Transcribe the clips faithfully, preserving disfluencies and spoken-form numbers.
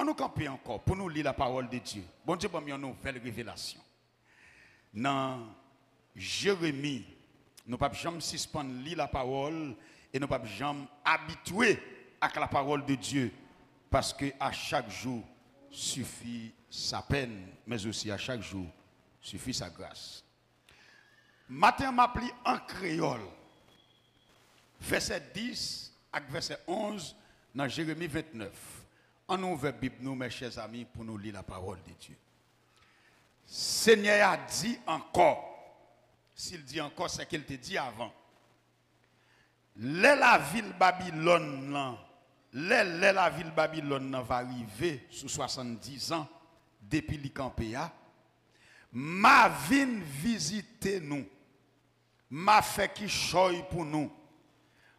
Ann nou kanpe ankò pou nou li la parole de Dieu. Bondye ban m yon nouvèl revelasyon. Nan Jeremi, nou p ap janm sispann li la parole e nou p ap janm abitye ak la parole de Dieu, paske à chaque jour suffit sa peine, mais aussi à chaque jour suffit sa grâce. Maten an, m ap li an kreyòl, vèsè dis ak vèsè onz nan Jeremi vennèf. Ann nou ouvè Bib nou, mes chers amis, pou nou li la parole de Dieu. Senyè a di ankò, si l di ankò, sèke l te di avan. Lè lavil Babilòn nan, lè, lè lavil Babilòn nan va rive sou swasanndizan depi li kanpe a, m a vin vizite nou, m a fè kichòy pou nou,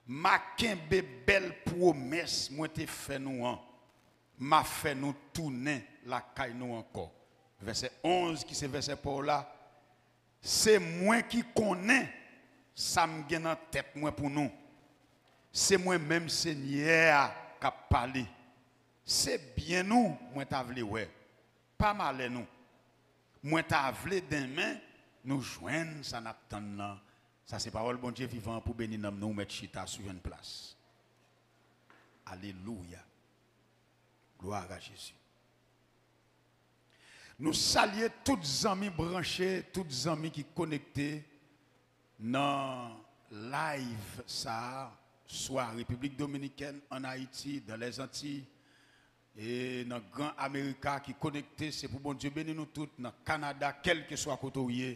m a kenbe bèl pwomès mwen te fè nou an, m a fè nou tounen lakay nou ankò. Vèsè onz ki se vèsè pa w la, se mwen ki konnen sa m gen nan tèt mwen pou nou. Se mwen menm Senyè a k ap pale. Se byen nou mwen ta vle wè, pa malè nou. Mwen ta vle denmen nou jwenn sa n ap tann nan. Sa se pawòl Bondye vivan an pou beni nanm nou. Ou mèt chita sou yon plas. Alelouya. Glwa a Jezi. Nou salye tout zanmi branche, tout zanmi ki konekte nan live sa a, swa Repiblik Dominikèn, ann Ayiti, dans les Antilles, e nan Gran Amerika ki konekte. Se pou Bondye beni nou tout nan Kanada, kèlkeswa kote w ye.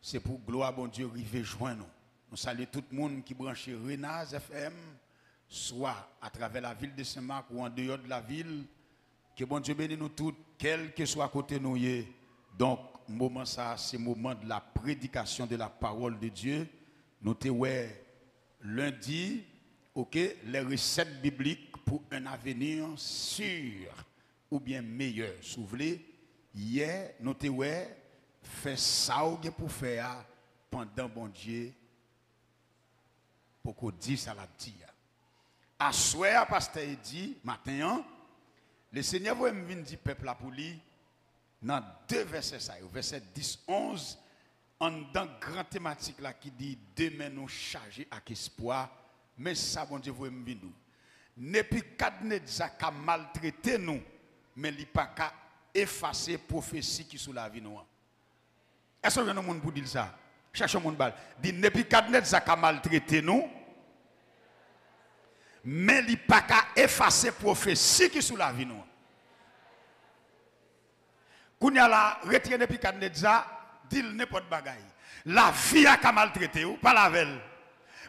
Se pou glwa Bondye rive jwenn ou. Nou salye tout moun ki branche Renaz F M, swa atravè lavil de Senmak ou andeyò de lavil. Ke Bondye beni nou tout, kèlkeswa kote nou ye. Donk, moman sa a, se moman de la prédication de la parole de Dieu. Nou te wè lendi, oke, les recettes bibliques pour un avenir sûr oubyen meilleur, si w vle. Yè, nou te wè, fè sa w gen pou fè a pandan Bondye poko di sa l ap di a. Aswè a, pastè Edi, maten an, Lesenyè voye m vin di pèp la pou li nan de vèsè sa yo, vèsè dis, onz, anndan gran tematik la ki di, demen nou chaje ak espwa. Men sa Bondye voye m vin di w. Nebikadneza ka maltrete nou, men li pa ka efase pwofesi ki sou lavi nou an. Èske w jwenn yon moun pou di l sa? Chèche yon moun ba l. Di, Nebikadneza ka maltrete nou, men li pa ka efase pwofesi ki sou lavi nou an. Kounye a la, retire Nebikadneza, di l nenpòt bagay. Lavi a ka maltrete w, pale avè l.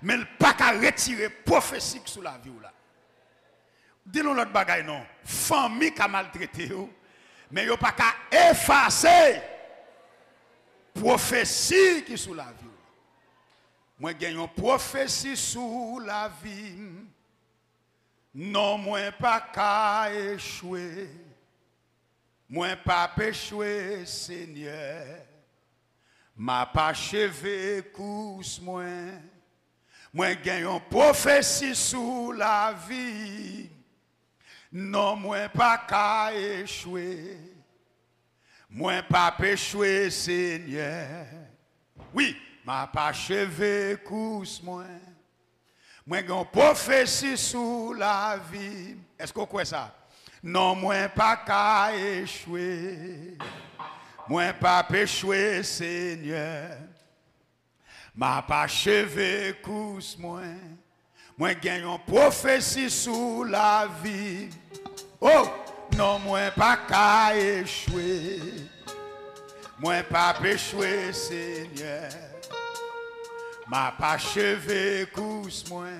Men l pa ka retire pwofesi k sou lavi w la. Di l yon lòt bagay non. Fanmi ka maltrete w, men yo pa ka efase pwofesi ki sou lavi w. Mwen gen yon pwofesi sou lavi m. Non mwen pa ka echwe. Mwen p ap echwe, Senyè. M ap acheve kous mwen. Mwen gen yon pwofesi sou lavi m. Non mwen pa ka echwe. Mwen p ap echwe, Senyè. Wi, m ap acheve kous mwen. Mwen gen yon pwofesi sou lavi m. Èske w kwè sa? Non mwen pa ka echwe. Mwen p ap echwe, Senyè. M ap acheve kous mwen. Mwen gen yon pwofesi sou lavi m. Oh, non mwen pa ka echwe. Mwen p ap echwe, Senyè. M ap acheve kous mwen.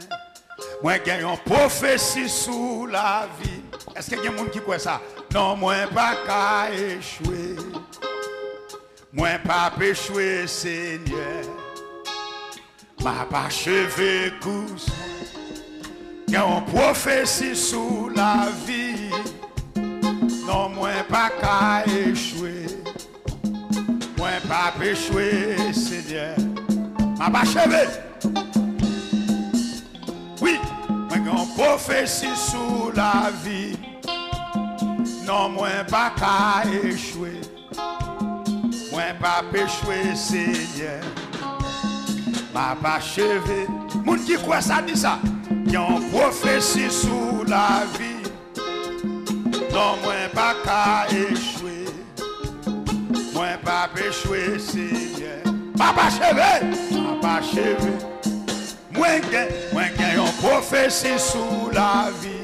Mwen gen yon pwofesi sou lavi m. Èske gen moun ki kwè sa? Non mwen pa ka echwe. Mwen p ap echwe, Senyè. M ap acheve kous mwen. Gen yon pwofesi sou lavi m. Non mwen pa ka echwe. Mwen p ap echwe, Senyè. M ap acheve. Wi, mwen gen yon pwofesi sou lavi m. Non, mwen pa ka echwe. Mwen p ap echwe, Senyè. M ap acheve. Moun ki kwè sa, di sa. Gen yon pwofesi sou lavi. Non, mwen pa ka echwe. Mwen p ap echwe, Senyè. M ap acheve. M ap acheve. Mwen gen, mwen gen yon pwofesi sou lavi.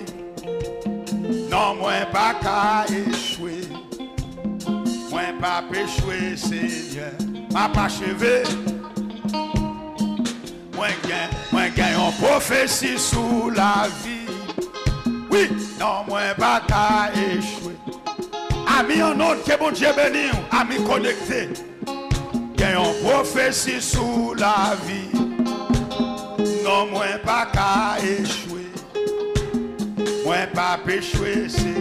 Non, mwen pa ka echwe. Mwen p ap echwe, Senyè. M ap acheve. Mwen gen, mwen gen yon pwofesi sou lavi. Wi, non, mwen pa ka echwe. Ami an nòt, ke Bondye beni w. Ami konekte. Gen yon pwofesi sou lavi. Non, mwen pa ka echwe. Mwen p ap echwe, se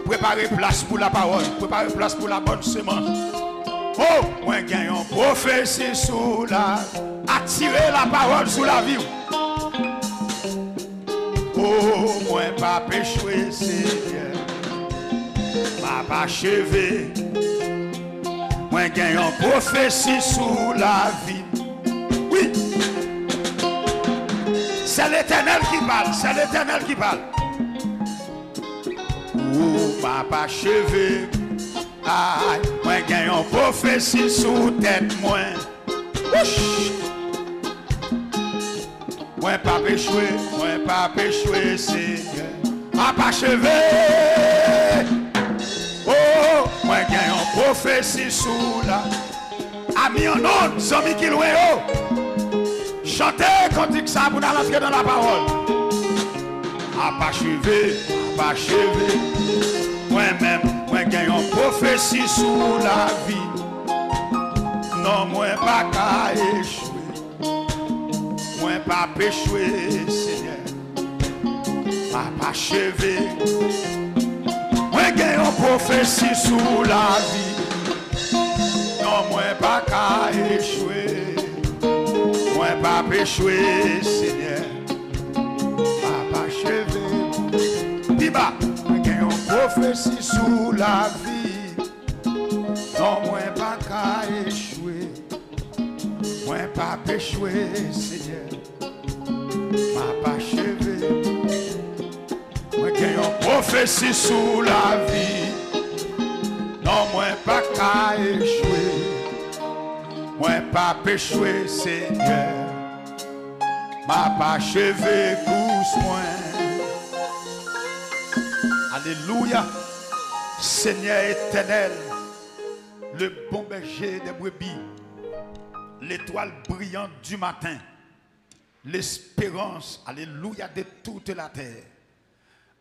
prepare plas pou lapawòl, prepare plas pou la bonne semence. Oh, mwen gen yon pwofesi sou la, atire lapawòl sou lavi w. Oh, mwen p ap echwe, Senyè. M ap acheve. Mwen gen yon pwofesi sou lavi m. Wi. Se Letènèl ki pale, se Letènèl ki pale. Ou m ap acheve. Ay, mwen gen yon pwofesi sou tèt mwen. Wouch! Mwen p ap echwe, mwen p ap echwe, Senyè. M ap acheve. Oh, mwen gen yon pwofesi sou la. Ami an nòt, zanmi ki lwen yo. Chante kantik sa pou n al antre nan lapawòl. M ap acheve, m ap acheve. Mwen menm, mwen gen yon pwofesi sou lavi. Non, mwen pa ka echwe. Mwen p ap echwe, Senyè. M ap acheve. Mwen gen yon pwofesi sou lavi. Non, mwen pa ka echwe. Mwen p ap echwe, Senyè. M ap acheve. Pi ba, mwen gen yon pwofesi sou lavi. Non, mwen pa ka echwe. Mwen p ap echwe, Senyè. M ap acheve. Mwen gen yon pwofesi sou lavi. Non, mwen pa ka echwe. Mwen p ap echwe, Senyè. M ap acheve kous mwen. Alelouya. Senyè Etènèl, le bon berger des brebis, l'étoile brillante du matin, l'espérance, alelouya, de toute la terre,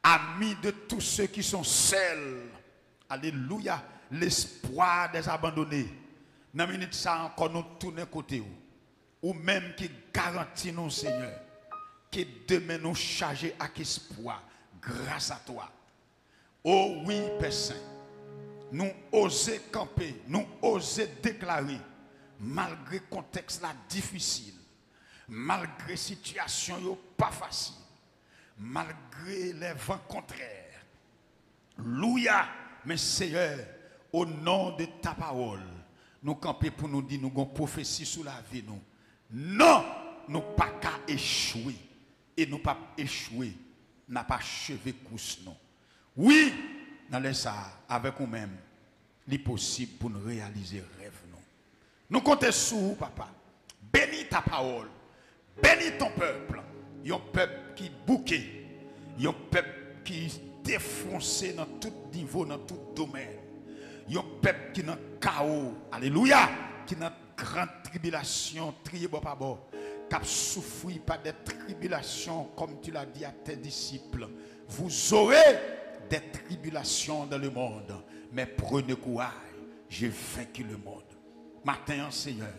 ami de tous ceux qui sont seuls, alelouya, l'espoir des abandonnés. Nan minit sa ankò, nou tounen kote w. Ou menm ki garanti nou, Senyè, ke demen nou chaje ak espwa, gras a twa. O wi, Pè Sen, nou oze kanpe, nou oze deklare, malgre kontèks la difisil, malgre sitiyasyon yo pa fasil, malgre lè van kontrè, louya, men Seyè, o non de ta pawòl, nou kanpe pou nou di nou gon pwofesi sou lavi nou. Non, nou pa ka echwe. E nou p ap echwe, n ap acheve kous nou. Wi, nan lè sa a, avèk ou menm, li posib pou n reyalize rèv nou. Nou konte sou ou, Papa. Beni ta pawòl. Beni ton pèp. Yon pèp ki bouke. Yon pèp ki defonse nan tout nivo, nan tout domèn. Yon pèp ki nan kawo. Alelouya! Ki nan gran tribilasyon, triye bò pa bò, k ap soufri pa dè tribilasyon, comme tu l'as dit à tes disciples, vous aurez des tribulations dans le monde, mais prenez courage, j'ai vaincu le monde. Maten an, Seyè,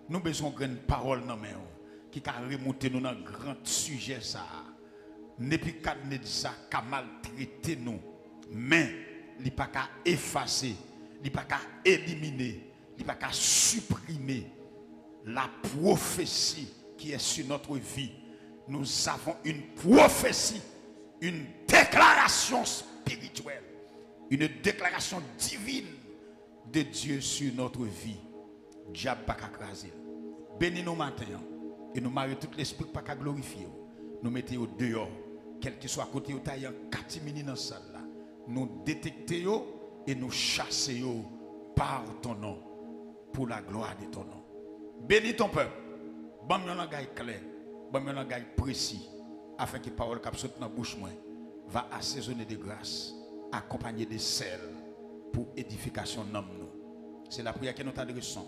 nou bezwen yon grenn pawòl nan men w ki ka remoute nou nan gran sijè sa a. Nebikadneza ka maltrete nou, men li pa ka efase, li pa ka elimine, li pa ka siprime la prophétie qui est sur notre vie. Nous avons une prophétie, une déclaration spirituelle Une déclaration divine de Dieu sur notre vie. Dyab pa ka kraze l. Beni nou maten an. E nou mare tout lespri k pa ka glorifye w. Nou mete yo deyò. Kèlkeswa kote yo ta ye an katimini nan sal la. Nou detekte yo e nou chase yo par ton nom. Pour la gloire de ton nom. Bénis ton peuple. Ban m yon langay klè. Ban m yon langay presi. Afin ke pawòl k ap sot nan bouch mwen va asezone de gras, akonpanye de sèl pou edifikasyon nanm nou. Se lapriyè ke nou t adrese.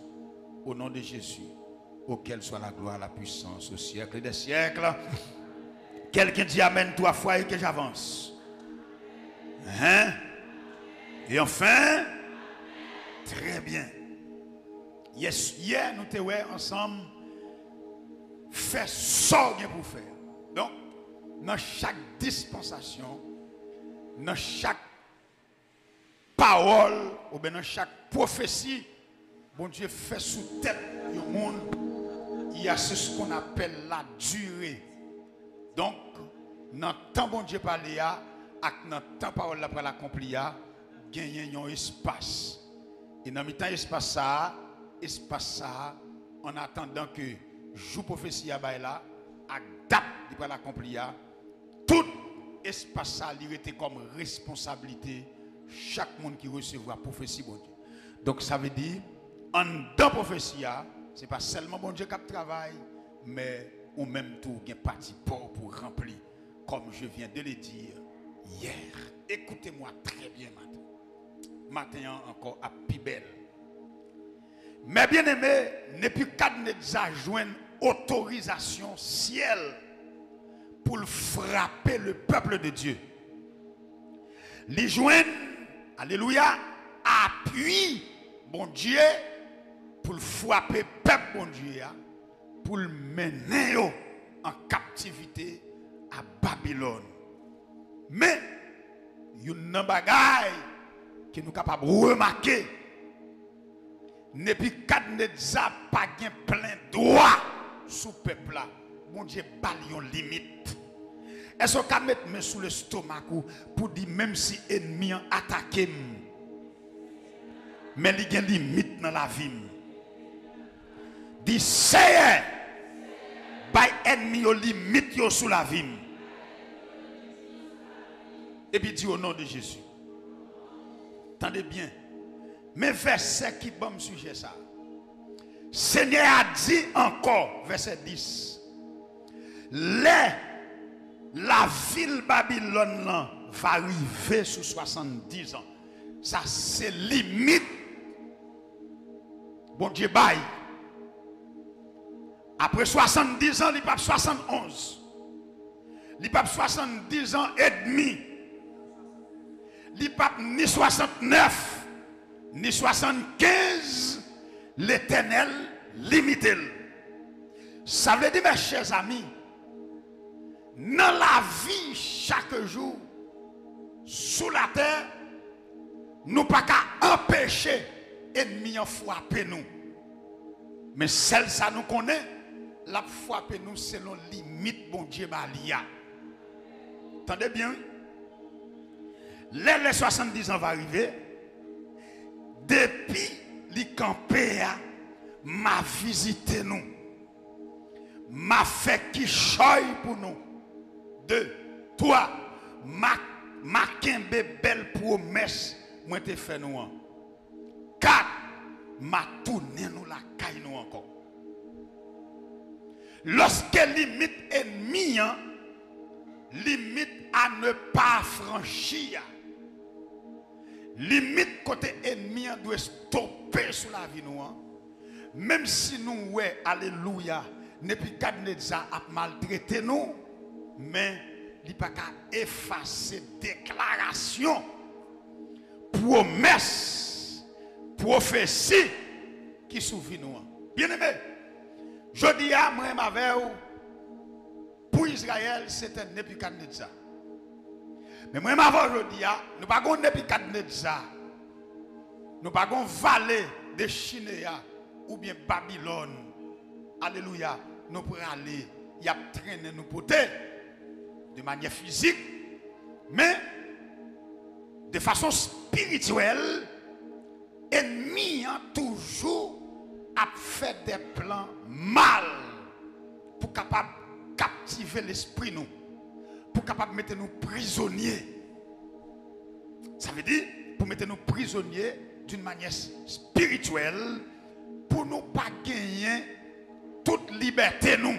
Au nom de Jésus, auquel soit la gloire, la puissance au siècle des siècles. Quelqu'un dit amen trois fois et que j'avance. Hein? Et enfin, très bien. Yes, yè nou te wè ansanm fè sa w gen pou fè. Donk, nan chak dispansasyon, nan chak pawòl, oubyen nan chak pwofesi Bondye fè sou tèt yon moun, il y a ce qu'on appelle la durée. Donk, nan tan Bondye pale a ak nan tan pawòl la pral akonpli a, genyen yon espas. E nan mitan espas sa a, espas sa a, an atandan ke jou pwofesi a bay la, ak dat li pral akonpli a, tout espas sa a, li rete kòm responsablite chak moun ki resevwa pwofesi Bondye. Donk, sa vle di, anndan pwofesi a, se pa sèlman Bondye k ap travay, men ou menm tou, ou gen pati pa w pou w ranpli, comme je viens de le dire hier. Écoutez-moi très bien matin. Maten an ankò ap pi bèl. Mes bien-aimés, Nebikadneza jwenn otorizasyon syèl pou l frape le peuple de Dieu. Li jwenn, alelouya, apui Bondye pou l frape pèp Bondye a, pou l mennen yo an kaptivite a Babilòn. Men, youn nan bagay ke nou kapab remake, Nebikadneza pa gen plen dwa sou pèp la. Bondye ba l yon limit. Èske w ka met men sou lestomak ou pou di, menm si enmi an atake m, men li gen limit nan lavi m? Di, Seyè, bay ènmi yo limit yo sou lavi m. Epi di, au nom de Jésus. Tande byen. Men vèsè ki ban m sijè sa. Senyè a di ankò, vèsè dis, lè lavil Babilòn lan va rive sou swasanndiz an, sa se limit Bondye bay. Apre swasanndiz an, li p ap swasannonz. Li p ap swasanndiz an edmi. Li p ap ni swasantnèf, ni swasannkenz. Letènèl limite l. Sa vle di, mes chers amis, nan lavi chak jou sou latè, nou pa ka anpeche enmi an frape nou. Men sèl sa nou konnen, l ap frape nou selon limit Bondye ba li a. Tande byen, wi. Lè lè swasanndiz an va rive, depi li kanpe a, m a vizite nou. M a fè kichòy pou nou. De, twa, m a, m a kenbe bèl pwomès mwen te fè nou an. Kat, m a tounen nou lakay nou ankò. Lòske limit enmi an, limit à ne pas franchir a, limit kote enmi an dwe stope sou lavi nou an, menm si nou wè, alelouya, Nebikadneza ap maltrete nou, men li pa ka efase deklarasyon, pwomès, pwofesi ki sou vi nou an. Byeneme, jodi a, mwen menm avè w, pou Izrayèl, se te Nebikadneza. Men mwen menm avè w jodi a, nou pa gon Nebikadneza. Nou pa gon vale de Chineya oubyen Babilòn. Alelouya. Nou prale, y ap trennen nou pote de manyè fizik. Men, De fason espirityèl, enmi an toujou ap fè de plan mal pou kapab kaptive lespri nou, pou kapab mete nou prizonye. Sa vle di, pou mete nou prizonye d'une manière spirituelle, pou nou pa genyen tout libète nou.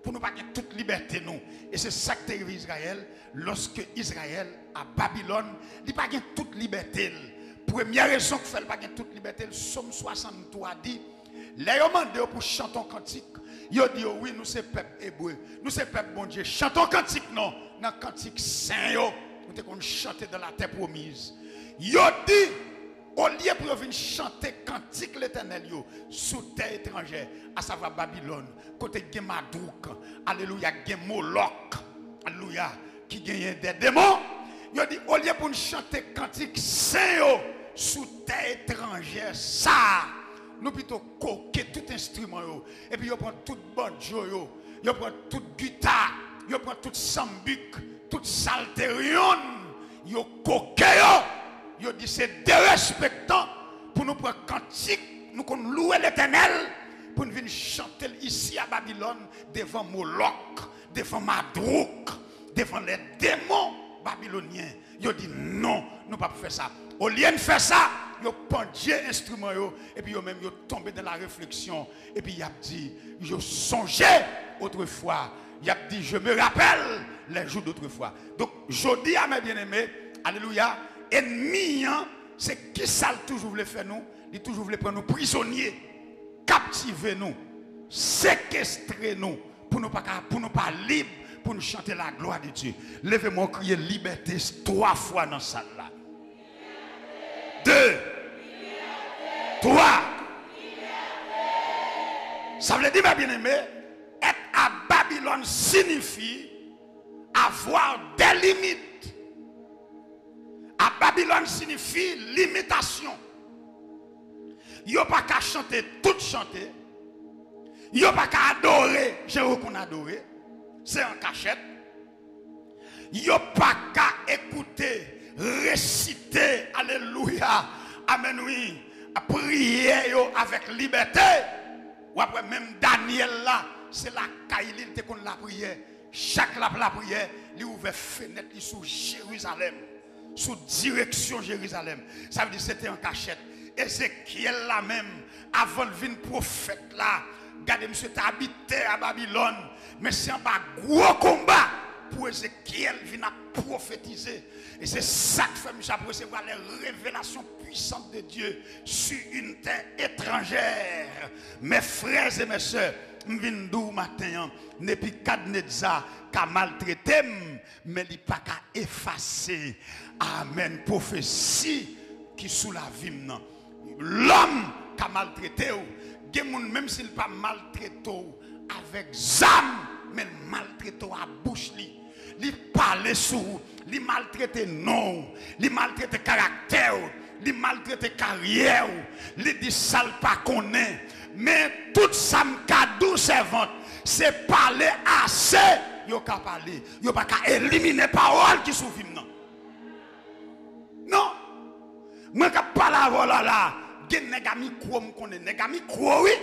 Pou nou pa gen tout libète nou. E se sa k te rive Izrayèl, lòske Izrayèl a Babilòn, li pa gen tout libète l. Premyè rezon k fè l pa gen tout libète l, Sòm swasanntwa di, lè yo mande yo pou chante yon kantik, yo di yo, wi, nou se pèp ebre, nou se pèp Bondye. Chante yon kantik non, nan kantik sen yo, nou te konn chante dans la terre promise. Yo di, olye pou yo vin chante kantik Letènèl yo sou tè etranjè, asavwa Babilòn, kote k gen Madwouk, alelouya, k gen Molòk, alelouya, ki genyen de demon, yo di, olye pou n chante kantik sen yo sou tè etranjè sa a, nou pito koke tout enstriman yo, epi yo pran tout bandjo yo, yo pran tout gita, yo pran tout sanbik, tout salteryon, yo koke yo. Yo di se derespektan pou nou pran kantik nou konn louwe Letènèl, pou n vin chante l isi a Babilòn, devan Molòk, devan Madwouk, devan lè demon babilonyen. Yo di non, nou p ap fè sa. Olye n fè sa, yo pandye enstriman yo, epi yo menm yo tonbe dans la réflexion, epi y ap di, yo sonje otrefwa, y ap di, je me rappelle les jours d'autrefois. Donk, jodi a, mes bien-aimés, alelouya, enmi an, se kisa l toujou vle fè nou? Li toujou vle pran nou prizonye, kaptive nou, sekestre nou, pou nou pa ka, pou nou pa lib, pou nou chante la gloire de Dieu. Leve men w, kriye libète twa fwa nan sal la. De, twa. Sa vle di, mes bien-aimés, être à Babylone signifie avoir des limites. À Babylone signifie limitasyon. Yo pa ka chante tout chante. Yo pa ka adore jan yo konn adore. Se an kachèt. Yo pa ka ekoute, resite, alelouya, amèn, wi, priyè yo avèk libète. W ap wè menm Danyèl la, se lakay li, li te konn lapriyè. Chak l ap lapriyè, li ouvè fenèt li sou Jerizalèm, sou direksyon Jerizalèm. Sa vle di se te an kachèt. Ezekyèl la menm, avan l vin pwofèt la, gade, misye te abitè a Babilòn, men se anba gwo konba pou Ezekyèl vin ap pwofetize. E se sa k fè misye ap resevwa les révélations puissantes de Dieu sur une terre étrangère. Mes frères et mes sœurs, m vin di w maten an, Nebikadnetza ka maltrete m, men li pa ka efase, amèn, pwofesi ki sou lavi m nan. Lòm ka maltrete w. Gen moun, menm si l pa maltrete w avèk zam, men l maltrete w a bouch li. Li pale sou ou, li maltrete non w, li maltrete karaktè w, li maltrete karyè w, li di sa l pa konnen. Men tout sa m ka di w, sèvant, se pale ase yo ka pale. Yo pa ka elimine pawòl ki sou vi m nan. Non. Mwen k ap pale avè w la, la, gen nèg a mikwo, m konnen nèg a mikwo, wi.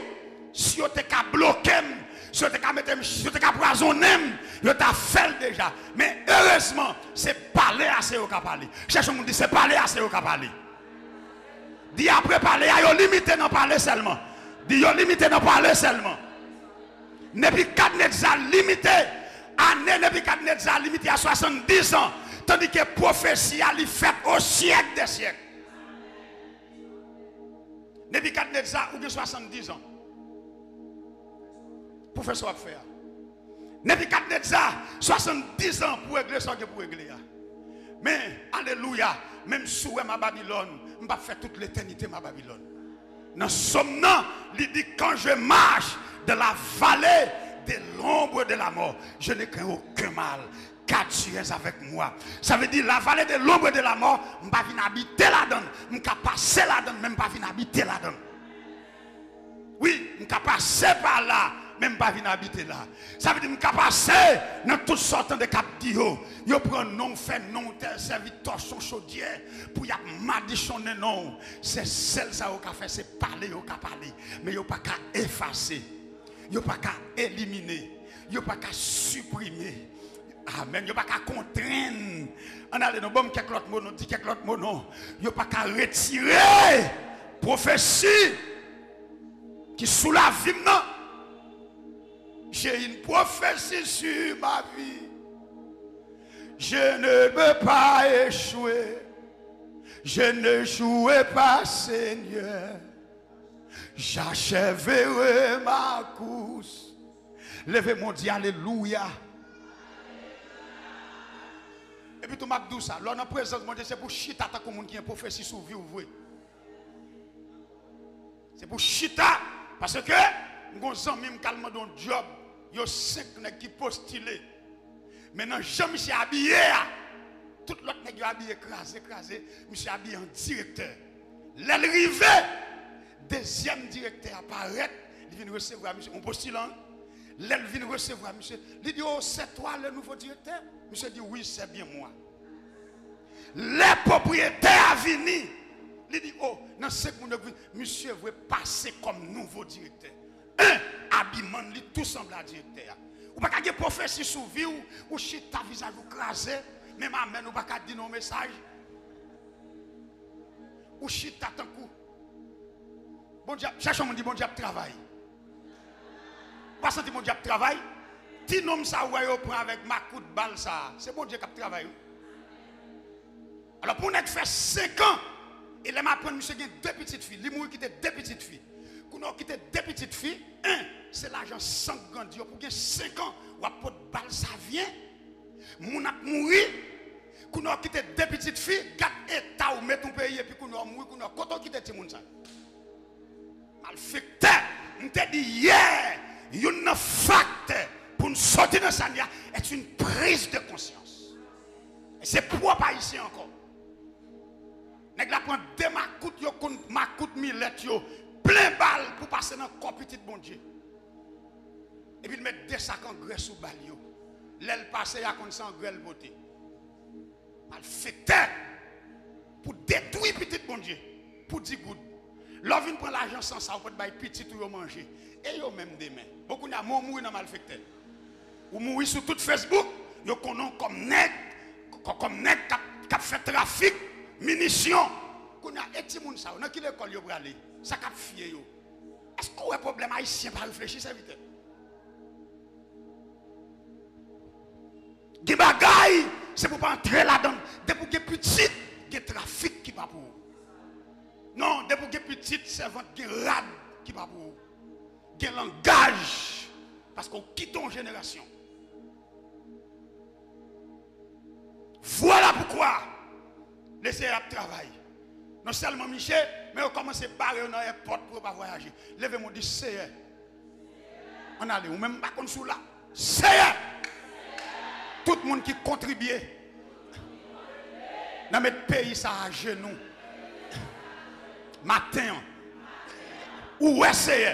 Si yo te ka bloke m, si yo te ka mete m, si yo te ka pwazonnen m, yo ta fè l deja. Men erezman, se pale ase yo ka pale. Chèche yon moun, di, se pale ase yo ka pale. Di, apre pale a, yo limite nan pale sèlman. Di, yo limite nan pale sèlman. Nebikadnetza limite, ane Nebikadnetza limite a swasanndizan, tandike pwofesi a li fèt o syèk dè syèk. Nebikadnetza, ou gen swasanndizan pou fè sa w ap fè a. Nebikadnetza, swasanndizan pou regle sa w gen pou regle a. Men, alelouya, menm si w wè m a Babilòn, m p ap fè tout letènite m a Babilòn. Nan sòm nan, li di, quand je marche dans la vallée de l'ombre de la mort, je ne crains aucun mal, car tu es avec moi. Sa vle di, la vallée de l'ombre de la mort, m pa vin abite ladan l. M ka pase ladan l, men m pa vin abite ladan l. Wi, m ka pase pa la, Men m pa vin abite la. Sa vle di m ka pase nan tout sa w tande k ap di yo. Yo pran non w, fè non w, te sèvi tòchon chodyè pou y ap madichonnen non w. Se sèl sa yo ka fè, se pale yo ka pale. Men yo pa ka efase. Yo pa ka elimine. Yo pa ka siprime. Amèn. Yo pa ka kontrenn. Ann ale non, ban m kèk lòt mo non, di kèk lòt mo non. Yo pa ka retire pwofesi ki sou lavi m nan. J'ai une prophétie sur ma vie. Je ne peux pas échouer. Je ne jouerai pas, Seigneur. J'achèverai ma course. Leve men w, di alelouya. Epi tou m ap di w sa, lè w nan prezans Bondye, se pou w chita tankou moun ki gen pwofesi sou vi w vre. Se pou chita, paske m gon zanmi m k al mande yon djòb, yo senk nèg ki postile. Men nan jan misye abiye a, tout lòt nèg yo abiye kraze, kraze, misye abiye an direktè. Lè l rive, dezyèm direktè a parèt, li vin resevwa misye, yon postilan, lè l vin resevwa misye, li di, "Oh, c'est toi le nouveau directeur?" Misye di, "Oui, c'est bien moi." Lè pwopriyetè a vini, li di, "Oh, nan senk moun yo k vin, misye vre pase kòm nouvo direktè." En, abiman li tou sanble a direktè a. Ou pa ka gen pwofesi sou vi w, ou chita vizaj ou kraze, menm amèn ou pa ka di nan yon mesaj. Ou chita tankou Bondye ap, chèche yon moun di Bondye ap travay. Ou pa santi Bondye ap travay? Ti nonm sa ou wè yo pran avèk makout bal sa, se Bondye k ap travay wi. Alò pou yon nèg fè senk an, e lè m aprann misye gen de pitit fi, li mouri kite de pitit fi. Kounye a w kite de pitit fi, en, se lajan san k grandi yo pou gen senk an, w ap pot bal savyen. Moun ap mouri, kounye a w kite de pitit fi, gad eta w met yon peyi epi kounye a w mouri, kounye a kote w kite timoun sa yo? Malfektè, m te di yè, youn nan faktè pou n soti nan sa n ye a, est une prise de conscience. E se pwòp Ayisyen ankò. Nèg la pran de makout, yo konn makout milèt yo, plen bal pou pase nan kò pitit Bondye. Epi l met de sak angrè sou bal yo. Lè l pase, y a konn se angrè l pote. Malfektè! Pou detwi pitit Bondye, pou di goud. Lè w vin pran lajan san sa, ou pot bay pitit ou yo manje. E yo menm demen. Bon, kounye a, men w mouri nan malfektè. Ou mouri sou tout Facebook, yo konnen w kòm nèg, kò-, kòm nèg k ap, k ap fè trafik minisyon. Kounye a, e timoun sa yo, nan ki lekòl yo prale? Sa k ap fye yo? Èske w wè pwoblèm Ayisyen pa reflechi, sèvitè? Gen bagay, se pou w pa antre ladan l. Depi w gen pitit, gen trafik ki pa pou ou. Non, depi w gen pitit, sèvant, gen rad ki pa pou ou. Gen langaj, paske w kite yon jenerasyon. Vwala poukwa Leseyè ap travay. Non sèlman misye, men yo kòmanse bare yo nan èpòt pou yo pa vwayaje. Leve men w, di, Seyè, ann ale, ou menm m pa konn si w la. Seyè, tout moun ki kontribye nan met peyi sa a ajenou maten an, ou wè, Seyè,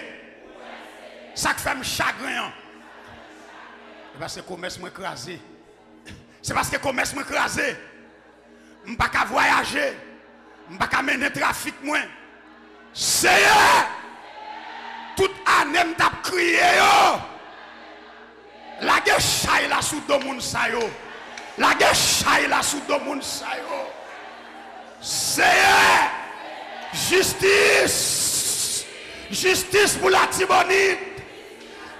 sa k fè m chagren an, e paske komès mwen kraze. Se paske komès mwen kraze. M pa ka vwayaje. M pa ka mennen trafik mwen. Seyè, tout ane m t ap kriye yo. Lage chay la sou do moun sa yo. Lage chay la sou do moun sa yo. Seyè, jistis. Jistis pou Latibonit.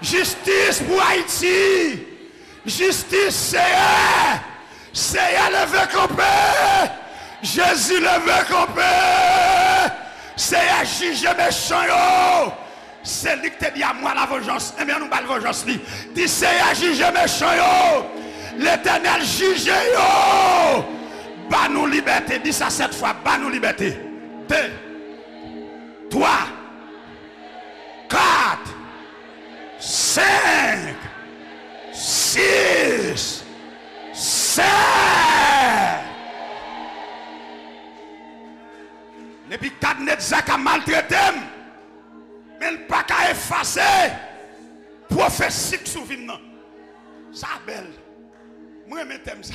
Jistis pou Ayiti. Jistis, Seyè! Seyè, leve kanpe! Jezi, leve kanpe! Seyè, jije mechan yo! Se li ki te di, "À moi la vengeance." Ebyen, nou ba l vanjans li. Di, "Seyè, jije mechan yo! Letènèl, jije yo! Ba nou libète!" Di sa sèt fwa, "Ba nou libète!" De, twa, kat, senk, sis, sèt. Nebikadnetza ka maltrete m, men l pa ka efase Pwofesi k sou vi m nan. Sa bèl. Mwen renmen tèm sa.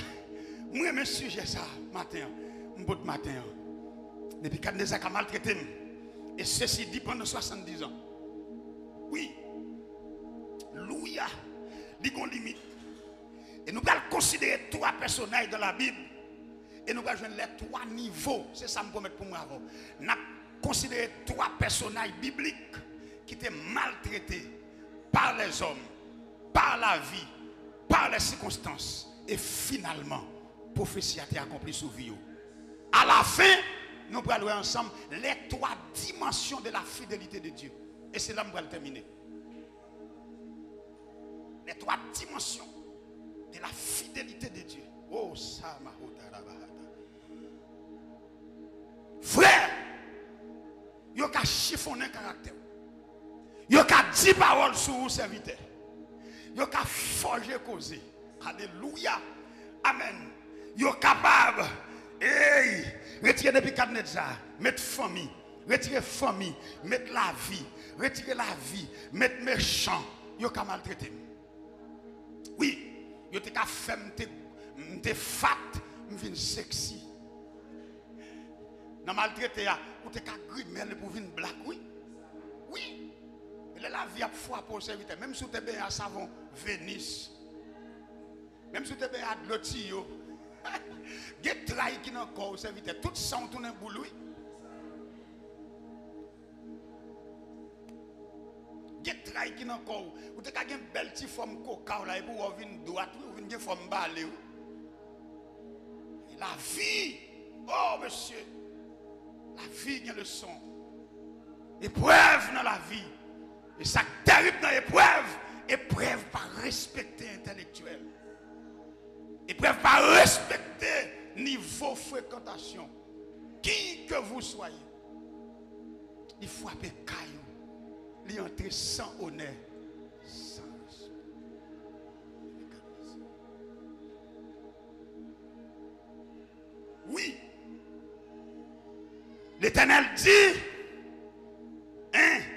Mwen renmen sijè sa maten an. M pot maten an. Nebikadneza ka maltrete m. E sesi di pandan swasanndizan. Wi. Louya. Li gon limit. E nou pral konsidere twa pèsonaj dan Labib. E nou pral jwenn lè twa nivo. Se sa m pwomèt pou mwen avè w. N ap konsidere twa pèsonaj biblik ki te maltrete par lèzòm, par lavi, par lè sikonstans. E finalman, pwofesi a te akonpli sou vi yo. Alafen, nou pral wè ansanm les trois dimensions de la fidélité de Dieu. E se la m pral tèmine. Les trois dimensions de la fidélité de Dieu. Oh, Samahota Rabahata. Frè, yo ka chifonnen karaktè w. Yo ka di pawòl sou ou, sèvitè. Yo ka fòje koze. Alelouya. Amèn. Yo kapab, ey, retire Nebikadneza, met fanmi, retire fanmi, met lavi, retire lavi, met mechan. Yo ka maltrete m. Wi, yo te ka fè m te, m te fat, m vin seksi. Nan maltrete a, ou te ka grimèl epi w vin blak, wi. Wi. E lè lavi ap frape w, sèvitè, menm si w te benyen a savon Venis, menm si w te benyen a dlo tiyo, gen tray ki nan kò w, sèvitè, tout san w tounen boul, wi. Gen tray ki nan kò w. Ou te ka gen bèl ti fòm koka w la, epi w wè w vin dwat, wi, ou vin gen fòm bale, wi. Lavi, oh, mesye, lavi gen leson. Eprèv nan lavi. E sa k terib nan eprèv, eprèv pa respekte entèlektyèl. Eprèv pa respekte nivo frekantasyon. Qui que vous soyez, li frape kay ou, li antre san onè, san respè. Wi. Letènèl di, en,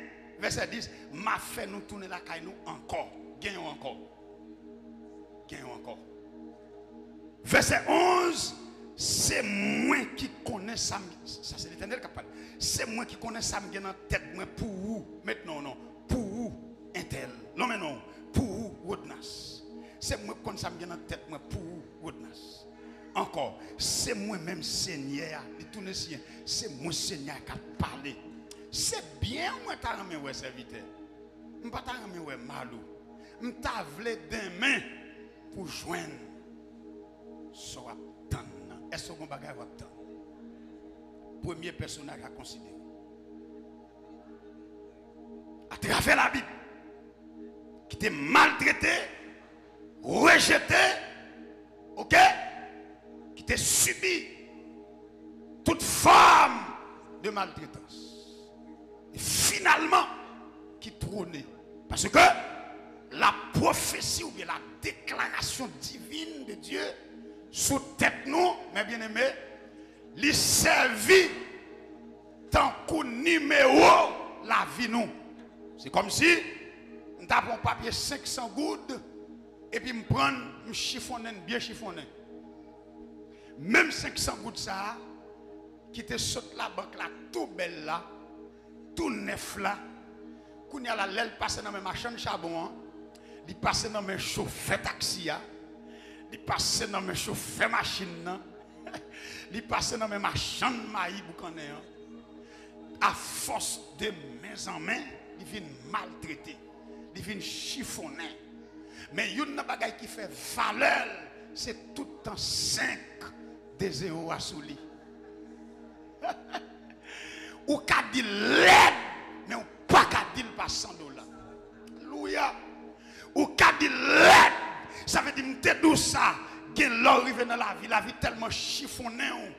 vèsè dis, m a fè nou tounen lakay nou ankò. Gen yon ankò. Gen yon ankò. Vèsè onz, se mwen ki konnen sa m, sa se Letènèl k ap pale. Se mwen ki konnen sa m gen nan tèt mwen pou ou. Met non, non. Pou ou, entèl. Lonmen non. Pou ou, Rodnas. Se mwen k konn sa m gen nan tèt mwen pou ou, Rodnas. Ankò, se mwen menm Senyè a, li tounen siyen, se mwen Senyè a k ap pale. Se byen mwen ta renmen wè sèvitè. M pa ta renmen wè mal ou. M ta vle denmen pou jwenn sa w ap tann nan. Èske w gon bagay w ap tann? Premye pèsonaj a konsidere. Atravè Labib, ki te maltrete, rejete, oke, ki te sibi tout fòm de maltretans. E finalman, ki twone. Paske la pwofesi oubyen la deklarasyon divin de Dye sou tèt nou, mes bien-aimés, li sèvi tankou nimewo lavi nou. Se kòmsi m ta pran yon papye senk san goud, epi m pran l, m chifonnen l byen chifonnen. Menm senk san goud sa a, ki te sot labank la tou bèl la, tou nèf la, kounye a la, lè l pase nan men machann chabon an, li pase nan men chofè taksi a, li pase nan men chofè machin nan, li pase nan men machann mayi boukannen an. Afòs de men an men, li vin maltrete, li vin chifonnen. Men youn nan bagay ki fè valè l, se tout tan senk de zewo a sou li. Ou ka di l lèd, men ou pa ka di l pa san dola. Alelouya. Ou ka di l lèd. Sa vle di m te di w sa. Gen lè w rive nan lavi, lavi tèlman chifonnen w.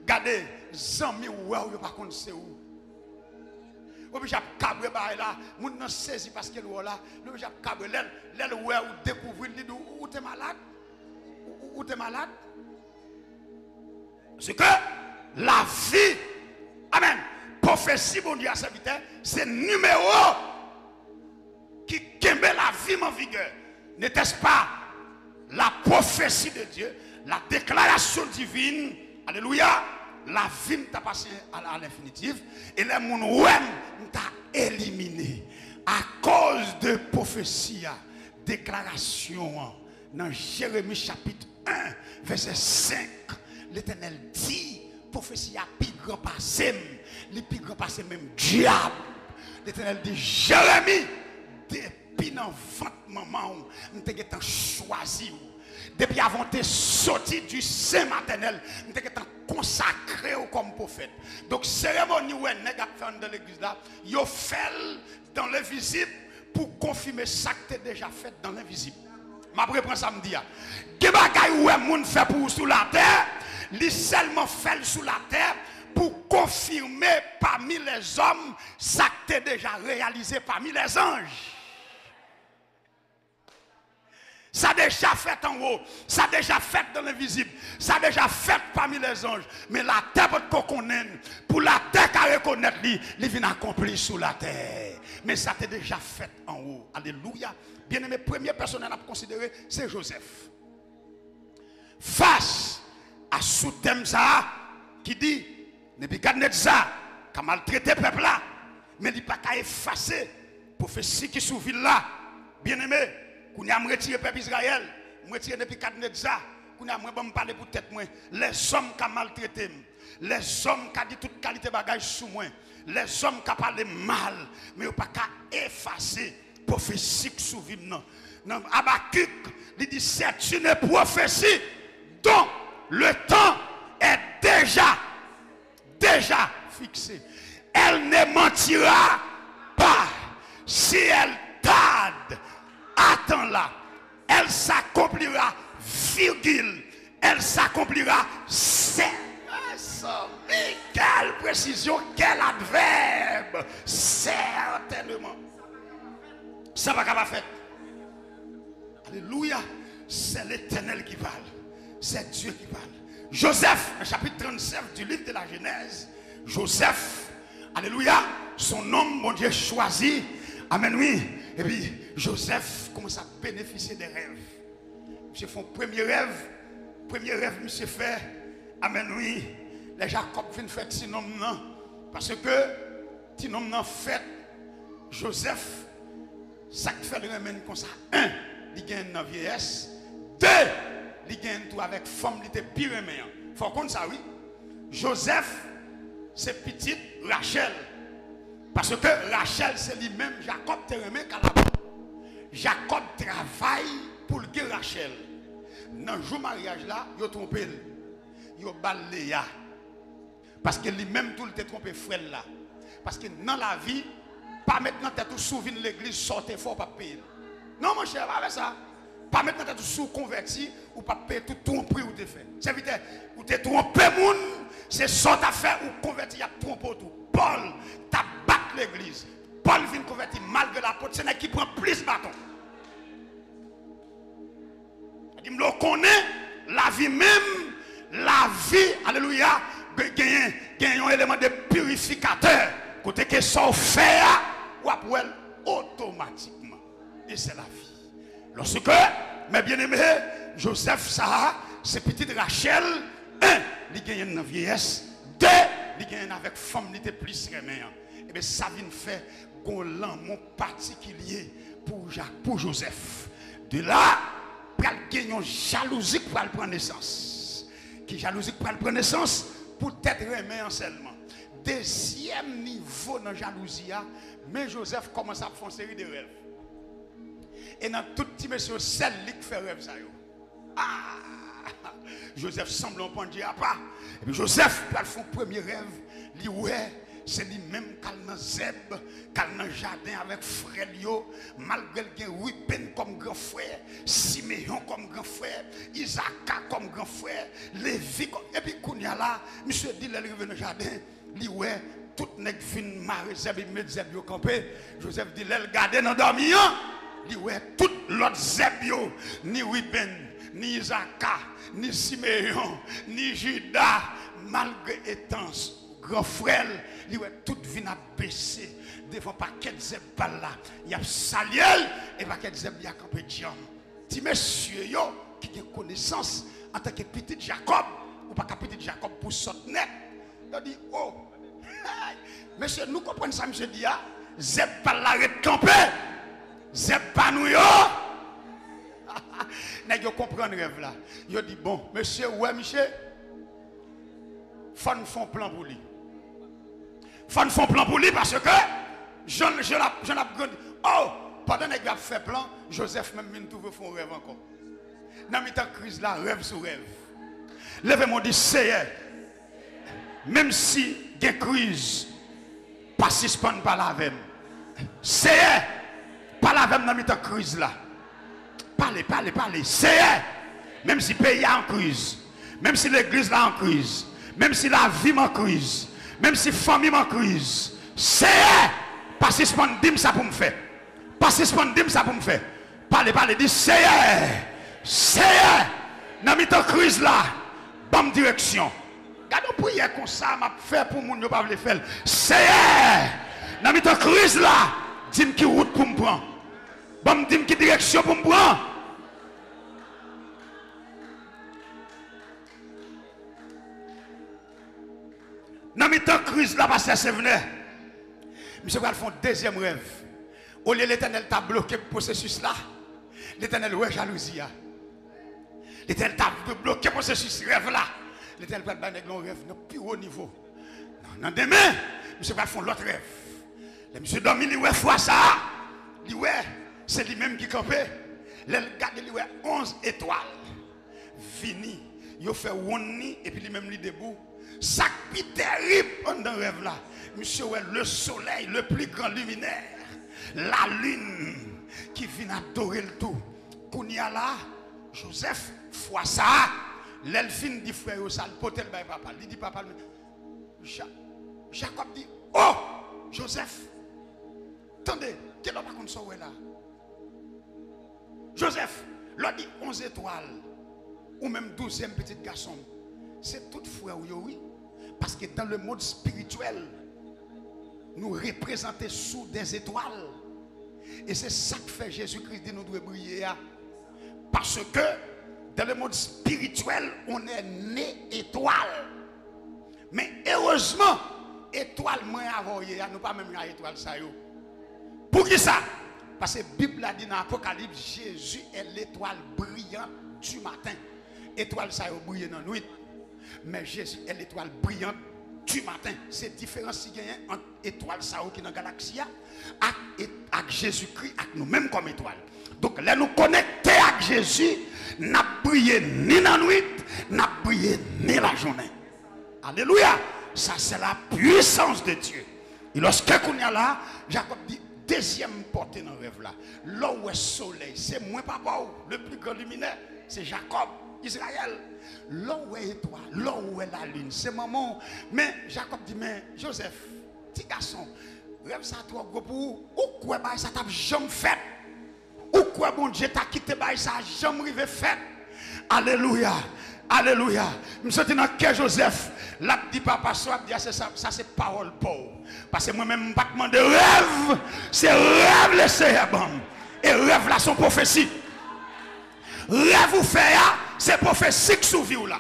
Gade, zanmi w wè w, yo pa konn se ou. Oblije ap kabre bagay la. Moun nan sezi paske l wè w la. Li oblije ap kabre. Lè l, lè l wè ou dekouvri l, li di w, ou te malad? Ou, ou, ou te malad? Paske lavi, amèn, pwofesi Bondye a, sèvitè, se nimewo. ki kenbe lavi m an vigè, n'était-ce pas la prophétie de Dieu, la déclaration divine, alelouya, lavi m t ap pase a, a lenfinitif, e lè moun wè m, m ta elimine. Akoz de pwofesi a, deklarasyon an, nan Jeremi chapit en, vèsè senk, Letènèl di, pwofesi a pi gran pase m, li pi gran pase menm dyab. Letènèl di, Jeremi, depi nan vant manman w, m te gentan chwazi w. Depi avan w te soti du sein maternel, m te gentan konsakre w kòm pwofèt. Donk, seremoni ou wè nèg ap fè anndan legliz la, yo fè l dans l'invisible pou konfime sa k te deja fèt dans l'invisible. M ap reprann sa m di a. Gen bagay ou wè moun fè pou ou sou latè, li sèlman fè l sou latè pou konfime pami lèzòm sa k te deja reyalize pami lèzanj. Sa deja fèt anwo, sa deja fèt dans l'invisible, sa deja fèt pami lèzanj. Men latè potko konnen l. Pou latè ka rekonèt li, li vin akonpli sou latè. Men sa te deja fèt anwo. Alelouya. Byeneme, premye pèsonèl n ap konsidere, se Jozèf. Fas a soutèm sa a ki di, Nebikadnetza ka maltrete pèp la, men li pa ka efase pwofesi ki sou vil la. Byeneme, kounye a m retire pèp Izrayèl, m retire Nebikadnetza. Kounye a mwen, ban m pale pou tèt mwen. Lèzòm ka maltrete m. Lèzòm ka di tout kalite bagay sou mwen. Lèzòm ka pale m mal, men yo pa ka efase pwofesi k sou vi m nan. Nan Abakik, li di, c'est une prophétie dont le temps est déjà, déjà fixé. Elle ne mentira pas. Si elle tarde, attends-la. Elle s'accomplira, virgule, elle s'accomplira, c'est. Mezanmi, quelle précision, quel adverbe! Certainement. Sa pa ka pa fèt. Alelouya. C'est l'Éternel qui parle. C'est Dieu qui parle. Joseph, nan chapit trannsenk du livre de la Genèse, Joseph, alelouya, se yon nonm Bondye chwazi. Amèn, wi. Epi, Joseph kòmanse ap benefisye de rèv. Misye fè yon premye rèv. Premye rèv misye fè. Amèn, wi. Lè Jakòb vin fè ti nonm nan. Paske ti nonm nan fèt, Joseph, sa k fè l renmen l konsa? En, li genyen l nan vyeyès. De, li genyen l tou avèk fanm li te pi renmen an. Fò w konn sa, wi. Joseph se pitit Rachèl. Paske Rachèl se li menm Jakòb te renmen ka laban. Jakòb travay pou l gen Rachèl. Nan jou maryaj la, yo twonpe l. Yo ba l Leya. Paske li menm tou, li te twonpe frè l la. Paske nan lavi, pa met nan tèt ou si w vin legliz, sa w te fè, w p ap peye l. Non, monchè, pa fè sa. Pa met nan tèt ou si w konvèti, ou p ap peye tout twonpri ou te fè. Sèvitè, ou te twonpe moun, se sa w t ap fè, ou konvèti, y ap twonpe w tou. Pòl t ap bat legliz. Pòl vin konvèti malgre lapot se nèg ki pran plis baton. Sa di m lè w konnen lavi menm, lavi, alelouya, gen- genyen, genyen yon eleman de pirifikatè, kote ke sa w fè a, w ap wè l otomatikman. E se lavi. Lòske, mè byeneme, Joseph sa a, se pitit Rachèl, en, li genyen l nan vyeyès, de, li genyen l avèk fanm li te plis renmen an. Ebyen, sa vin fè gon lanmou patikilye pou Ja- pou Jozèf. De la, pral gen yon jalouzi k pral pran nesans. Ki jalouzi k pral pran nesans? Poutèt renmen an sèlman. Dezyèm nivo nan jalouzi a, men Jozèf kòmanse ap fè yon seri de rèv. E nan tout ti mesye yo, sèl li k fè rèv sa yo. Ah! Jozèf sanble yon pandye apa. Epi Jozèf pral fè yon premye rèv. Li wè se li menm k al nan zèb, k al nan jaden avèk frè l yo, malgre l gen Ribenn kòm gran frè, Simeyon kòm gran frè, Izaka kòm gran frè, Levi kòm, epi kounye a la, misye di lè l rive nan jaden, li wè tout nèg fin mare zèb, epi met zèb yo kanpe. Jozèf di lè l gade nan dòmi an, li wè tout lòt zèb yo, ni Ribenn, ni Izaka, ni Simeyon, ni Jida, malgre etans gran frè l, li wè tout vin ap bese devan pakèt zèb pa l la. Y ap salye l, e pakèt zèb li a kanpe djanm. Ti mesye yo ki gen konesans antanke pitit Jakòb, ou pa ka pitit Jakòb pou sòt nèt. Yo di, o, mesye, nou konprann sa misye di a? Zèb pa l la ret kanpe. Zèb pa nou yo. Nèg yo konprann rèv la. Yo di, bon, mesye, ou wè misye? Fò n fè yon plan pou li. Fò n fè yon plan pou li paske jan, jan l ap, jan l ap grandi. O, pandan nèg yo ap fè plan, Jozèf menm vin twouve fè yon rèv ankò. Nan mitan kriz la, rèv sou rèv. Leve men w di, Seyè, menm si gen kriz, pa sispann pale avè m. Seyè, pale avè m nan mitan kriz la. Pale, pale, pale. Seyè, menm si peyi a an kriz, menm si legliz la an kriz, menm si lavi m an kriz, menm si fanmi m an kriz, Seyè, pa sispann di m sa pou m fè. Pa sispann di m sa pou m fè. Pale, pale, di, Seyè, Seyè, nan mitan kriz la, ban m direksyon. Gade yon priyè konsa m ap fè pou moun yo pa vle fè l. Seyè, nan mitan kriz la, di m ki wout pou m pran. Ban m, di m ki direksyon pou m pran. Nan mitan kriz la, pastè Sevnè, misye pral fè yon dezyèm rèv. Olye Letènèl ta bloke pwosesis la, Letènèl wè jalouzi a. Letènèl ta bloke pwosesis rèv la. Letènèl pral bay nèg la yon rèv nan pi wo nivo. Nan, nan demen, misye pral fè yon lòt rèv. Lè misye dòmi, li wè fwa sa a, li wè se li menm ki kanpe. Lè l gade, li wè onz etwal vini, yo fè wonn li, epi li menm li debou. Sa k pi tèrib anndan rèv la, misye wè le soleil, le plus grand luminaire, lalin ki vin adore l tou. Kounye a la, Jozèf, fwa sa a, lè l fin di frè yo sa, l pote l bay papa l. Li di papa l, men, Ja-, Jakòb di, o, Jozèf, tande, genlè w pa konn sa w wè la. Jozèf, lè w di onz etwal, ou menm douzyèm pitit gason m, se tout frè w yo, wi. Paske dans le monde spirituel, nou reprezante sous des étoiles. E se sa k fè Jezikri di nou dwe briye a. Paske dans le monde spirituel, on est né étoile. Men erezman, etwal mwen avè w ye a, nou pa menm jan ak etwal sa yo. Poukisa? Paske Bib la di nan Apokalips, Jésus est l'étoile brillante du matin. Etwal sa yo briye nan nwit. Men Jésus est l'étoile brillante du matin. Se diferans ki genyen ant etwal sa yo ki nan galaksi a ak, ak Jezikri, ak nou menm kòm etwal. Donk, lè nou konekte ak Jezi, n ap briye ni nan nwit, n ap briye ni lajounen. Alelouya! Sa se la puissance de Dieu. E lòske kounye a la, Jakòb di, dezyèm pòte nan rèv la. Lè w wè solèy, se mwen papa w, le plus grand luminaire, se Jakòb, Izrayèl. Lè w wè etwal, lè w wè lalin, se manman w. Men Jakòb di, men Jozèf, ti gason, rèv sa twò gwo pou ou. Ou kwè bagay sa t ap janm fèt? Ou kwè Bondye ta kite bagay sa janm rive fèt? Alelouya! Alelouya! M santi nan kè Jozèf, l ap di papa sa w ap di a, se sa, sa se pawòl pa w. Paske mwen menm, m pa t mande rèv, se rèv Lesenyè ban m. E rèv la se yon pwofesi. Rèv ou fè a, se pwofesi k sou vi w la.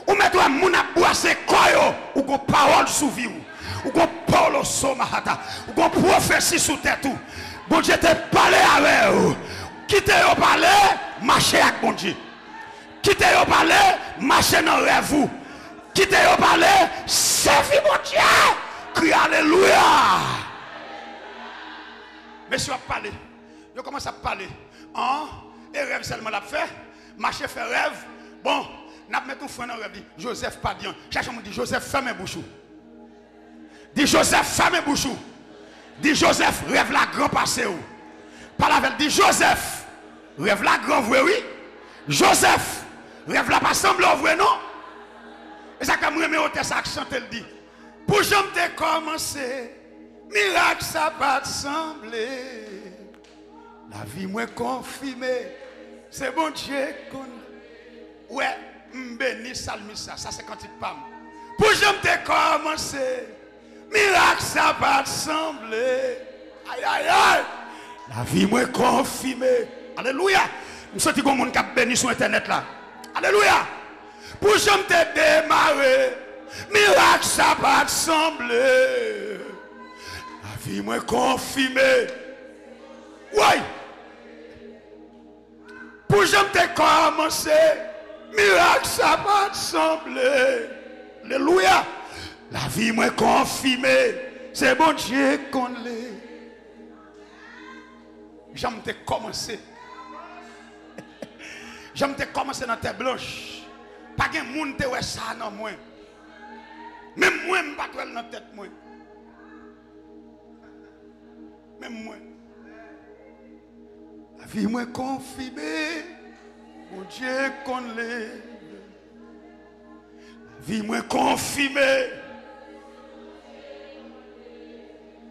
Ou mèt wè moun ap bwase kò yo, ou gon pawòl sou vi w. Ou gon poloso mahata. Ou gon pwofesi sou tèt ou. Bondye te pale avè w. Kite yo pale, mache ak Bondye. Kite yo pale, mache nan rèv ou. Kite yo pale, sèvi Bondye. Kriye alelouya. Mesye ap pale. Yo kòmanse ap pale. An, e rèv sèlman l ap fè. Mache fè rèv. Bon, n ap met yon fren nan rèv li. Jozèf pa di anyen. Chache yon moun di, Jozèf, fèmen bouch ou. Di, Jozèf, fèmen bouch ou. Di, Jozèf, rèv la gran pase w. Pale avè l, di, Jozèf, rèv la gran vre, wi. Jozèf, rèv la pa sanble w vre, non. E sa k fè m renmen otè sa ak chante l di, pou jan m te kòmanse, mirak sa pa t sanble. Lavi mwen konfime, se Bondye k konn. Ou wè, m beni salmis sa, sa se kantik pa m. Pou jan m te kòmanse, mirak sa pa t sanble. Ayayay! Lavi mwen konfime. Alelouya! M santi gon moun k ap beni sou entènèt la. Alelouya! Pou jan m te demare, mirak sa pa t sanble. Lavi mwen konfime. Woy! Pou jan m te kòmanse, mirak sa pa t sanble. Alelouya! Lavi mwen konfime, se Bondye k konn li. Jan m te kòmanse. Jan m te kòmanse nan tèt blanch. Pa gen moun te wè sa nan mwen. Menm mwen, m pa t wè l nan tèt mwen. Menm mwen. Lavi mwen konfime, Bondye konn li. Lavi mwen konfime.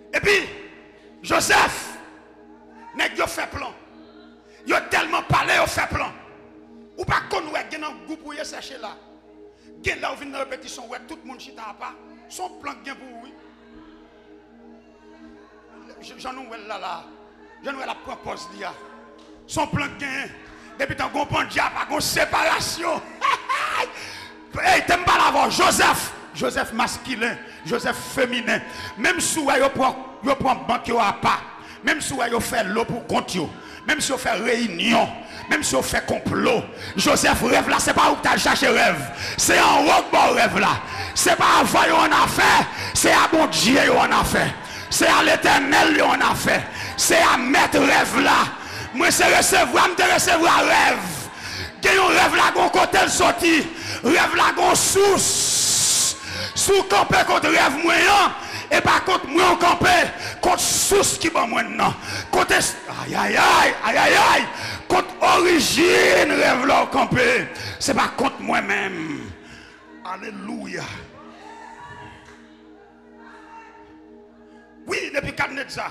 Epi, Joseph, nèg yo fè plan. Yo tèlman pale, yo fè plan. Ou pa konn wè, gen nan gwoup ou ye, sèche la. Gen lè ou vin nan repetisyon, ou wè tout moun chita apa. Se yon plan k gen pou ou, wi. J-, jan nou wè l la la, jan nou wè l ap pran pòz li a. Se yon plan k genyen. Depi tan gon pandya, pa gon separasyon. Ey, te m pale avè w, Joseph. Joseph maskilen, Joseph feminen. Menm si w wè yo pran, yo pran bank yo apa, menm si w wè yo fè lo pou kont yo, menm si yo fè reyinyon, menm si yo fè konplo, Joseph, rèv la, se pa ou ki t al chache rèv. Se anwo k ba w rèv la. Se pa avè yo annafè, se a Bondye yo annafè. Se a Letènèl yo annafè. Se a mèt rèv la. Mwen se resevwa, m te resevwa rèv. Gen yon rèv la, gon kote l soti. Rèv la, gon sous. Si w kanpe kont rèv mwen an, e pa kont mwen w kanpe, kont sous ki ban mwen nan. Kote, ayayay, ayayay, kot orijin rèv la w kanpe, se pa kont mwen menm. Alelouya. Wi, Nebikadneza,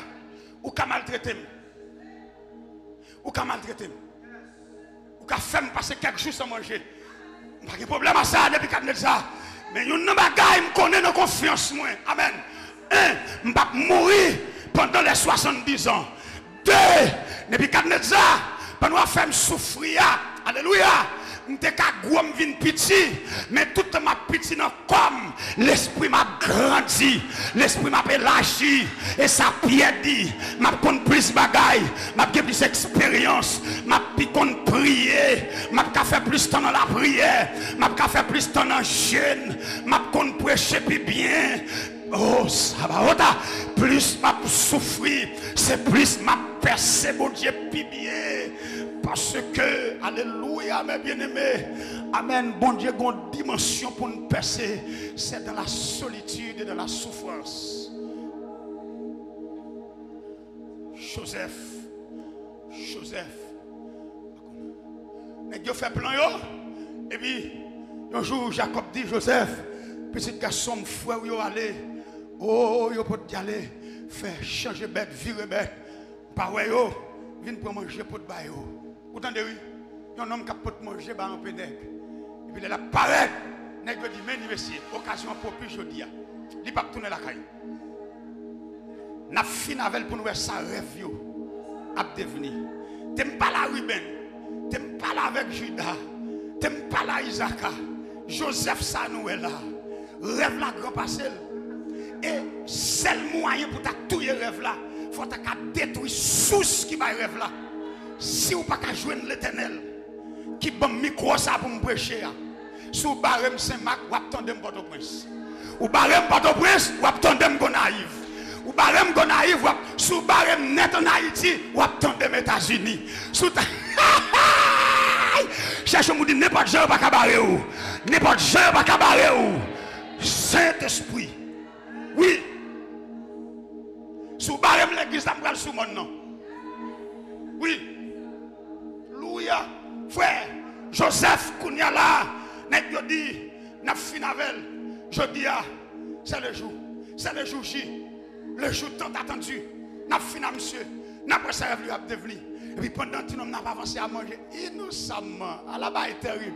ou ka maltrete m. Ou ka maltrete m. Ou ka fè m pase kèk jou san manje. M pa gen pwoblèm a sa, Nebikadneza. Men youn nan bagay m konnen nan konfyans mwen. Amèn. En, m p ap mouri pandan lè swasanndizan. De, Nebikadneza, pandan w ap fè m soufri a, alelouya, m te ka gwo, m vin piti, men tout tan m ap piti nan kò m, lespri m ap grandi, lespri m ap elaji, e sa Pyè di, m ap konn plis bagay, m ap gen plis eksperyans, m ap pi konn priye, m ap ka fè plis tan nan lapriyè, m ap ka fè plis tan nan jèn, m ap konn preche pi byen. Oh, Sabaota, plis m ap soufri, se plis m ap pèse Bondye pi byen. Paske, alelouya, mes bien-aimés, amèn, Bondye gon dimansyon pou n pèse, c'est dans la solitude et dans la souffrance. Joseph, Joseph, nèg yo fè plan yo, epi yon jou Jakòb di Joseph, pitit gason m, frè w yo ale, o, yo pot di ale, fè chanje bèt, vire bèt, m pa wè yo, vin pran manje pot ba yo. Ou tande wi, yon nonm k ap pot manje ba anpe nèg, epi lè l ap parèt, nèg yo di, men li mesye, okazyon an pwopis jodi a, li p ap tounen lakay. N ap fin avè l pou n wè sa rèv yo ap devni. Te m pale a Ribenn, te m pale avèk Jida, te m pale a Izaka, Jozèf sa nou wè la, rèv la gran pase l. E sèl mwayen pou ta touye rèv la, fò ta ka detwi sous ki bay rèv la. Si w pa ka jwenn Letènèl, ki ban m mikwo sa pou m preche a. Si w bare m Senmak, w ap tande m Pòtoprens. Ou bare m Pòtoprens, w ap tande m Gonayiv. Ou bare m Gonayiv, w ap, si w bare m nèt ann Ayiti, w ap tande m Etazini. Si w ta, chèche moun di, nenpòt jan yo pa ka bare w. Nenpòt jan yo pa ka bare w. Sentespri. Wi. Si w bare m legliz la, m pral sou mòn nan. Wi. Louya. Frè Jozèf, kounye a la, nèg yo di, n ap fin avè l. Jodi a, c'est le jour. C'est le jour J. Le jour tant attendu. N ap fin a misye. N ap wè sa rèv li ap devni. Epi pandan ti nonm nan ap avanse a manje, inosamman, ala bagay terib.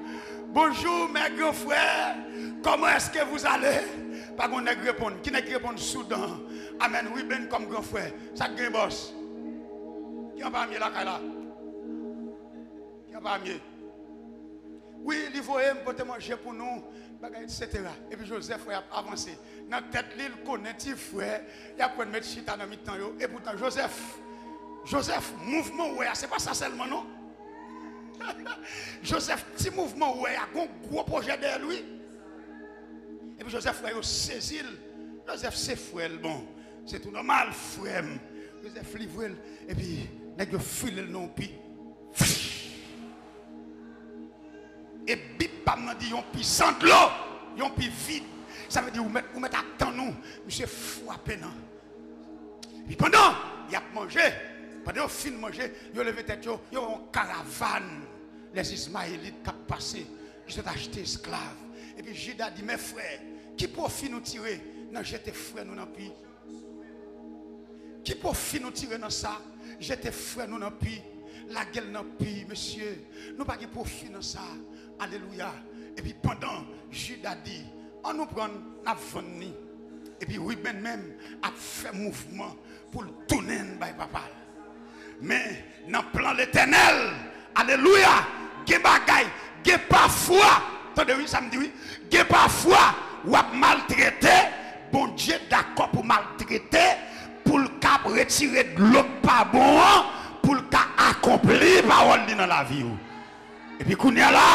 Bonjour, mes grands frères. Comment est-ce que vous allez? Pa gen nèg reponn. Ki nèg ki reponn? Soudan. Amen. Ruben kòm gran frè. Sa k gen, bòs? Ki anba mye lakay la? Ki anba mye? Wi, li voye m pote manje pou nou, bagay, et cetera. Epi Joseph wè y ap avanse. Nan tèt li, l konnen ti frè y ap konn met chita nan mitan yo. Epoutan, Joseph, Joseph, mouvman w wè a, se pa sa sèlman, non. Joseph, ti mouvman w wè a, gon gwo pwojè dèyè l, wi. Epi Joseph wè yo sezi l. Joseph se frè l, bon, se tou nòmal, frè m. Joseph livre l, epi nèg yo file l nan yon pi. E Bib pa m nan di yon pi san dlo, yon pi vid. Sa vle di ou mèt, ou mèt ap tann ou, misye frape nan. Epi pandan y ap manje, pandan yo fin manje, yo leve tèt yo, yo wè yon karavàn lèzizmayelit k ap pase, ki sot achte esklav. Epi Jida di, men frè, ki pwofi nou tire nan jete frè nou nan pi? Ki pwofi nou tire nan sa? Jete frè nou nan pi, lage l nan pi, mesye. Nou pa gen pwofi nan sa. Alelouya. Epi pandan Jida di, ann nou pran l, n ap vann li. Epi Ruben menm ap fè mouvman pou l tounen l bay papa l. Men, nan plan Letènèl, alelouya, gen bagay, gen pafwa, tande wi, sa m di wi, gen pafwa, w ap maltrete, Bondye dakò pou maltrete, pou l ka retire dlo k pa bon an, pou l ka akonpli pawòl li nan lavi w. Epi kounye a la,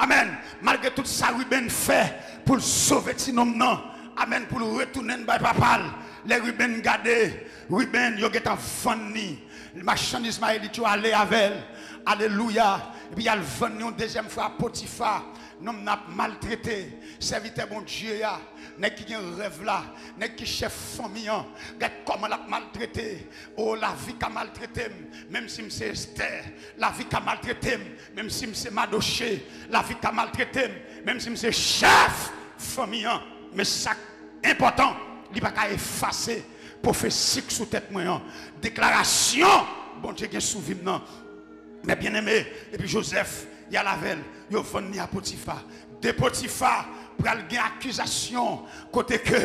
amèn, malgre tout sa Ruben fè pou l sove ti nonm nan, amèn, pou l retounen l bay papa l, lè Ruben gade, Ruben, yo gentan vann li. Machann Izmayelit yo ale avè l. Alelouya. Epi y al vann li yon dezyèm fwa a Potifa. Nonm nan ap maltrete sèvitè Bondye a. Nèg ki gen rèv la. Nèg ki chèf fanmi an. Gad kòman l ap maltrete. O, lavi ka maltrete m. Menm si m se Estè, lavi ka maltrete m. Menm si m se Madoche, lavi ka maltrete m. Menm si m se chèf fanmi an. Men sa k enpòtan, li pa ka efase pwofesi k sou tèt mwen an, deklarasyon Bondye gen sou vi m nan. Men byeneme, epi Jozèf, y al avè l, yo vann li a Potifa. De Potifa pral gen akizasyon kote ke,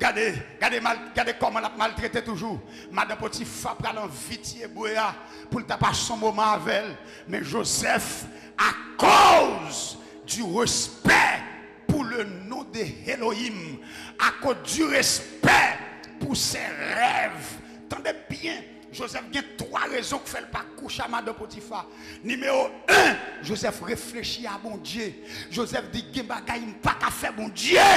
gade, gade mal, gade kòman l ap maltrete toujou. Madan Potifa pral anvi ti Ebre a pou l ta pase yon moman avè l. Men Jozèf, akoz du respect pour le nom de Elohim, akoz du respect pour ses rêves. Tande byen, Jozèf gen twa rezon k fè l pa kouche a madan Potifa. Nimewo en, Jozèf reflechi a Bondye. Jozèf di, gen bagay m pa ka fè Bondye.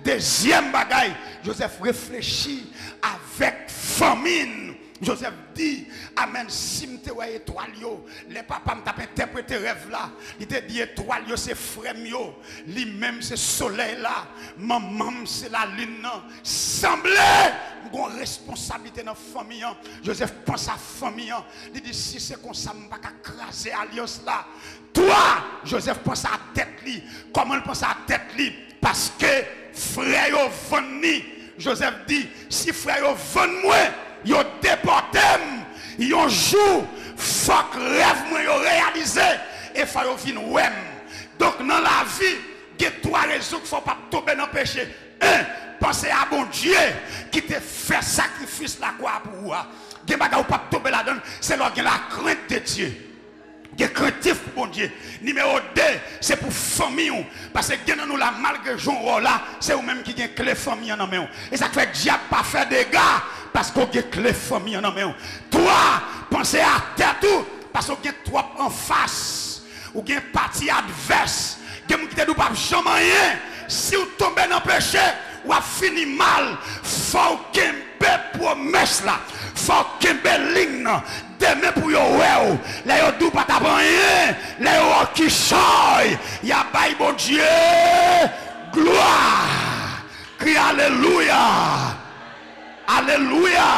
Dezyèm bagay, Jozèf reflechi avèk fanmi n. Jozèf di, amèn, si m te wè etwal yo, lè papa m t ap entèprete rèv la, li te di etwal yo se frè m yo, li menm se solèy la, manman m se lalin nan. Sanble m gon responsablite nan fanmi an. Jozèf panse a fanmi an, li di, si se konsa, m pa ka kraze alyans la. Twa, Jozèf panse a tèt li. Kòman l panse a tèt li? Paske frè yo vann li. Jozèf di, si frè yo vann mwen, yo depòte m, yon jou, fòk rèv mwen yo reyalize, e fò yo vin wè m. Donk, nan lavi, gen twa rezon k fè w p ap tonbe nan peche. En, panse a Bondye ki te fè sakrifis lakwa a pou ou a. Gen bagay ou p ap tonbe ladan l, se lè w gen la crainte de Dieu. Gen krentif pou Bondye. Nimewo de, se pou fanmi w. Paske gen nan nou la, malgre jan w wè w la, se ou menm ki gen kle fanmi an nan men w. E sa k fè dyab pa fè dega, paske w gen kle fanmi an nan men w. Twa, panse a tèt ou, paske w gen twòp anfas. Ou gen pati advès. Gen moun ki te di w p ap janm anyen. Si w tonbe nan peche, w ap fini mal. Fò w kenbe pwomès la. Fò w kenbe liy nan. Demen pou yo wè w. Lè yo di w pa t ap anyen. Lè yo wè w kichòy. Y a bay Bondye glwa. Kriye alelouya. Alelouya.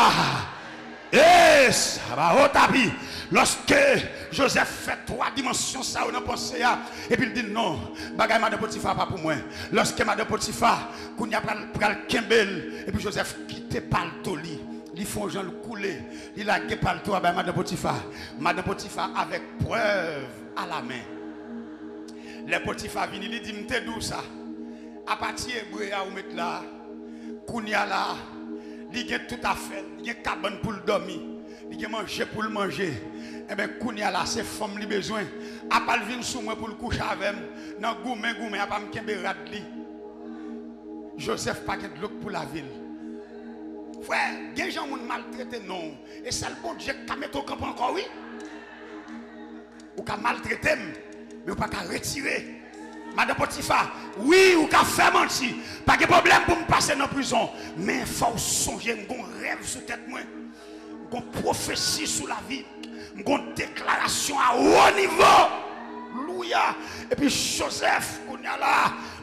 E sabaotapi. Lòske Jozèf fè twa dimansyon sa yo nan panse a, epi l di, non, bagay madan Potifa pa pou mwen. Lòske madan Potifa, kounye a pral, pral kenbe l, epi Jozèf kite palto li. Li fè yon jan l koule. Li lage palto a bay madan Potifa. Madan Potifa avèk prèv alamen. Lè Potifa vini, li di, "M te di w sa. Apati Ebre a ou met la a, kounye a la a, li gen tout afè l, li gen kabann pou l dòmi, li gen manje pou l manje. Enben, kounye a la, se fanm li bezwen. Apa l vin sou mwen pou l kouche avè m, nan goumen, goumen, apa m kenbe rad li." Jozèf pa gen dlo k pou lavi l. Frè, gen jan moun maltrete non w, e sèl Bondye k ka mete w kanpe ankò, wi. Ou ka maltrete m, men ou pa ka retire. Madan Potifa, wi, ou ka fè manti. Pa gen pwoblèm pou m pase nan prizon, men fò w sonje m gon rèv sou tèt mwen. M gon pwofesi sou lavi m. M gon deklarasyon a wo nivo. Louya. Epi Jozèf, kounye a la,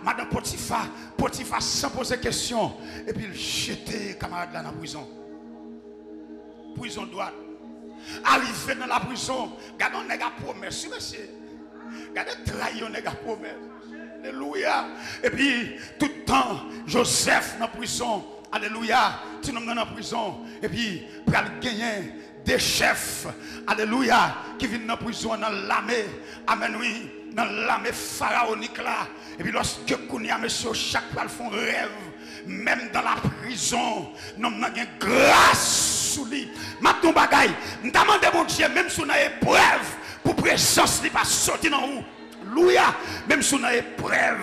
madan Potifa, Potifa san poze kesyon, epi l jete kamarad la nan prizon. Prizon dwat. Arive nan laprizon, gade yon nèg a pwomès, wi, mesye. Gade trayi yon nèg a pwomès. Alelouya. Epi, tout tan Jozèf nan prizon, alelouya, ti nonm nan nan prizon, epi pral genyen de chèf, alelouya, ki vin nan prizon an nan lame, amèn, wi, nan lame farawonnik la. Epi lòske kounye a, mesye yo chak pral fè yon rèv, menm dan la prizon, nonm nan gen gras sou li. M ap di yon bagay, m ta mande Bondye, menm si w nan eprèv, pou prezans li pa soti nan ou. Louya, menm si w nan eprèv,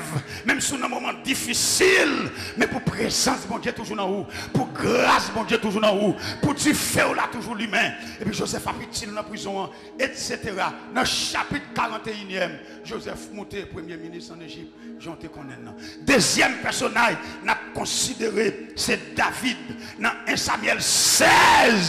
menm si w nan moman difisil, men pou prezans Bondye toujou nan ou, pou gras Bondye toujou nan ou, pou dife w la toujou limen. Epi Jozèf ap itil nan prizon an, etsetera. Nan chapit karanteyinyèm, Jozèf moute premye minis ann Ejip, jan w te konnen l nan. Dezyèm pèsonaj n ap konsidere, se David. Nan en Samyèl sèz,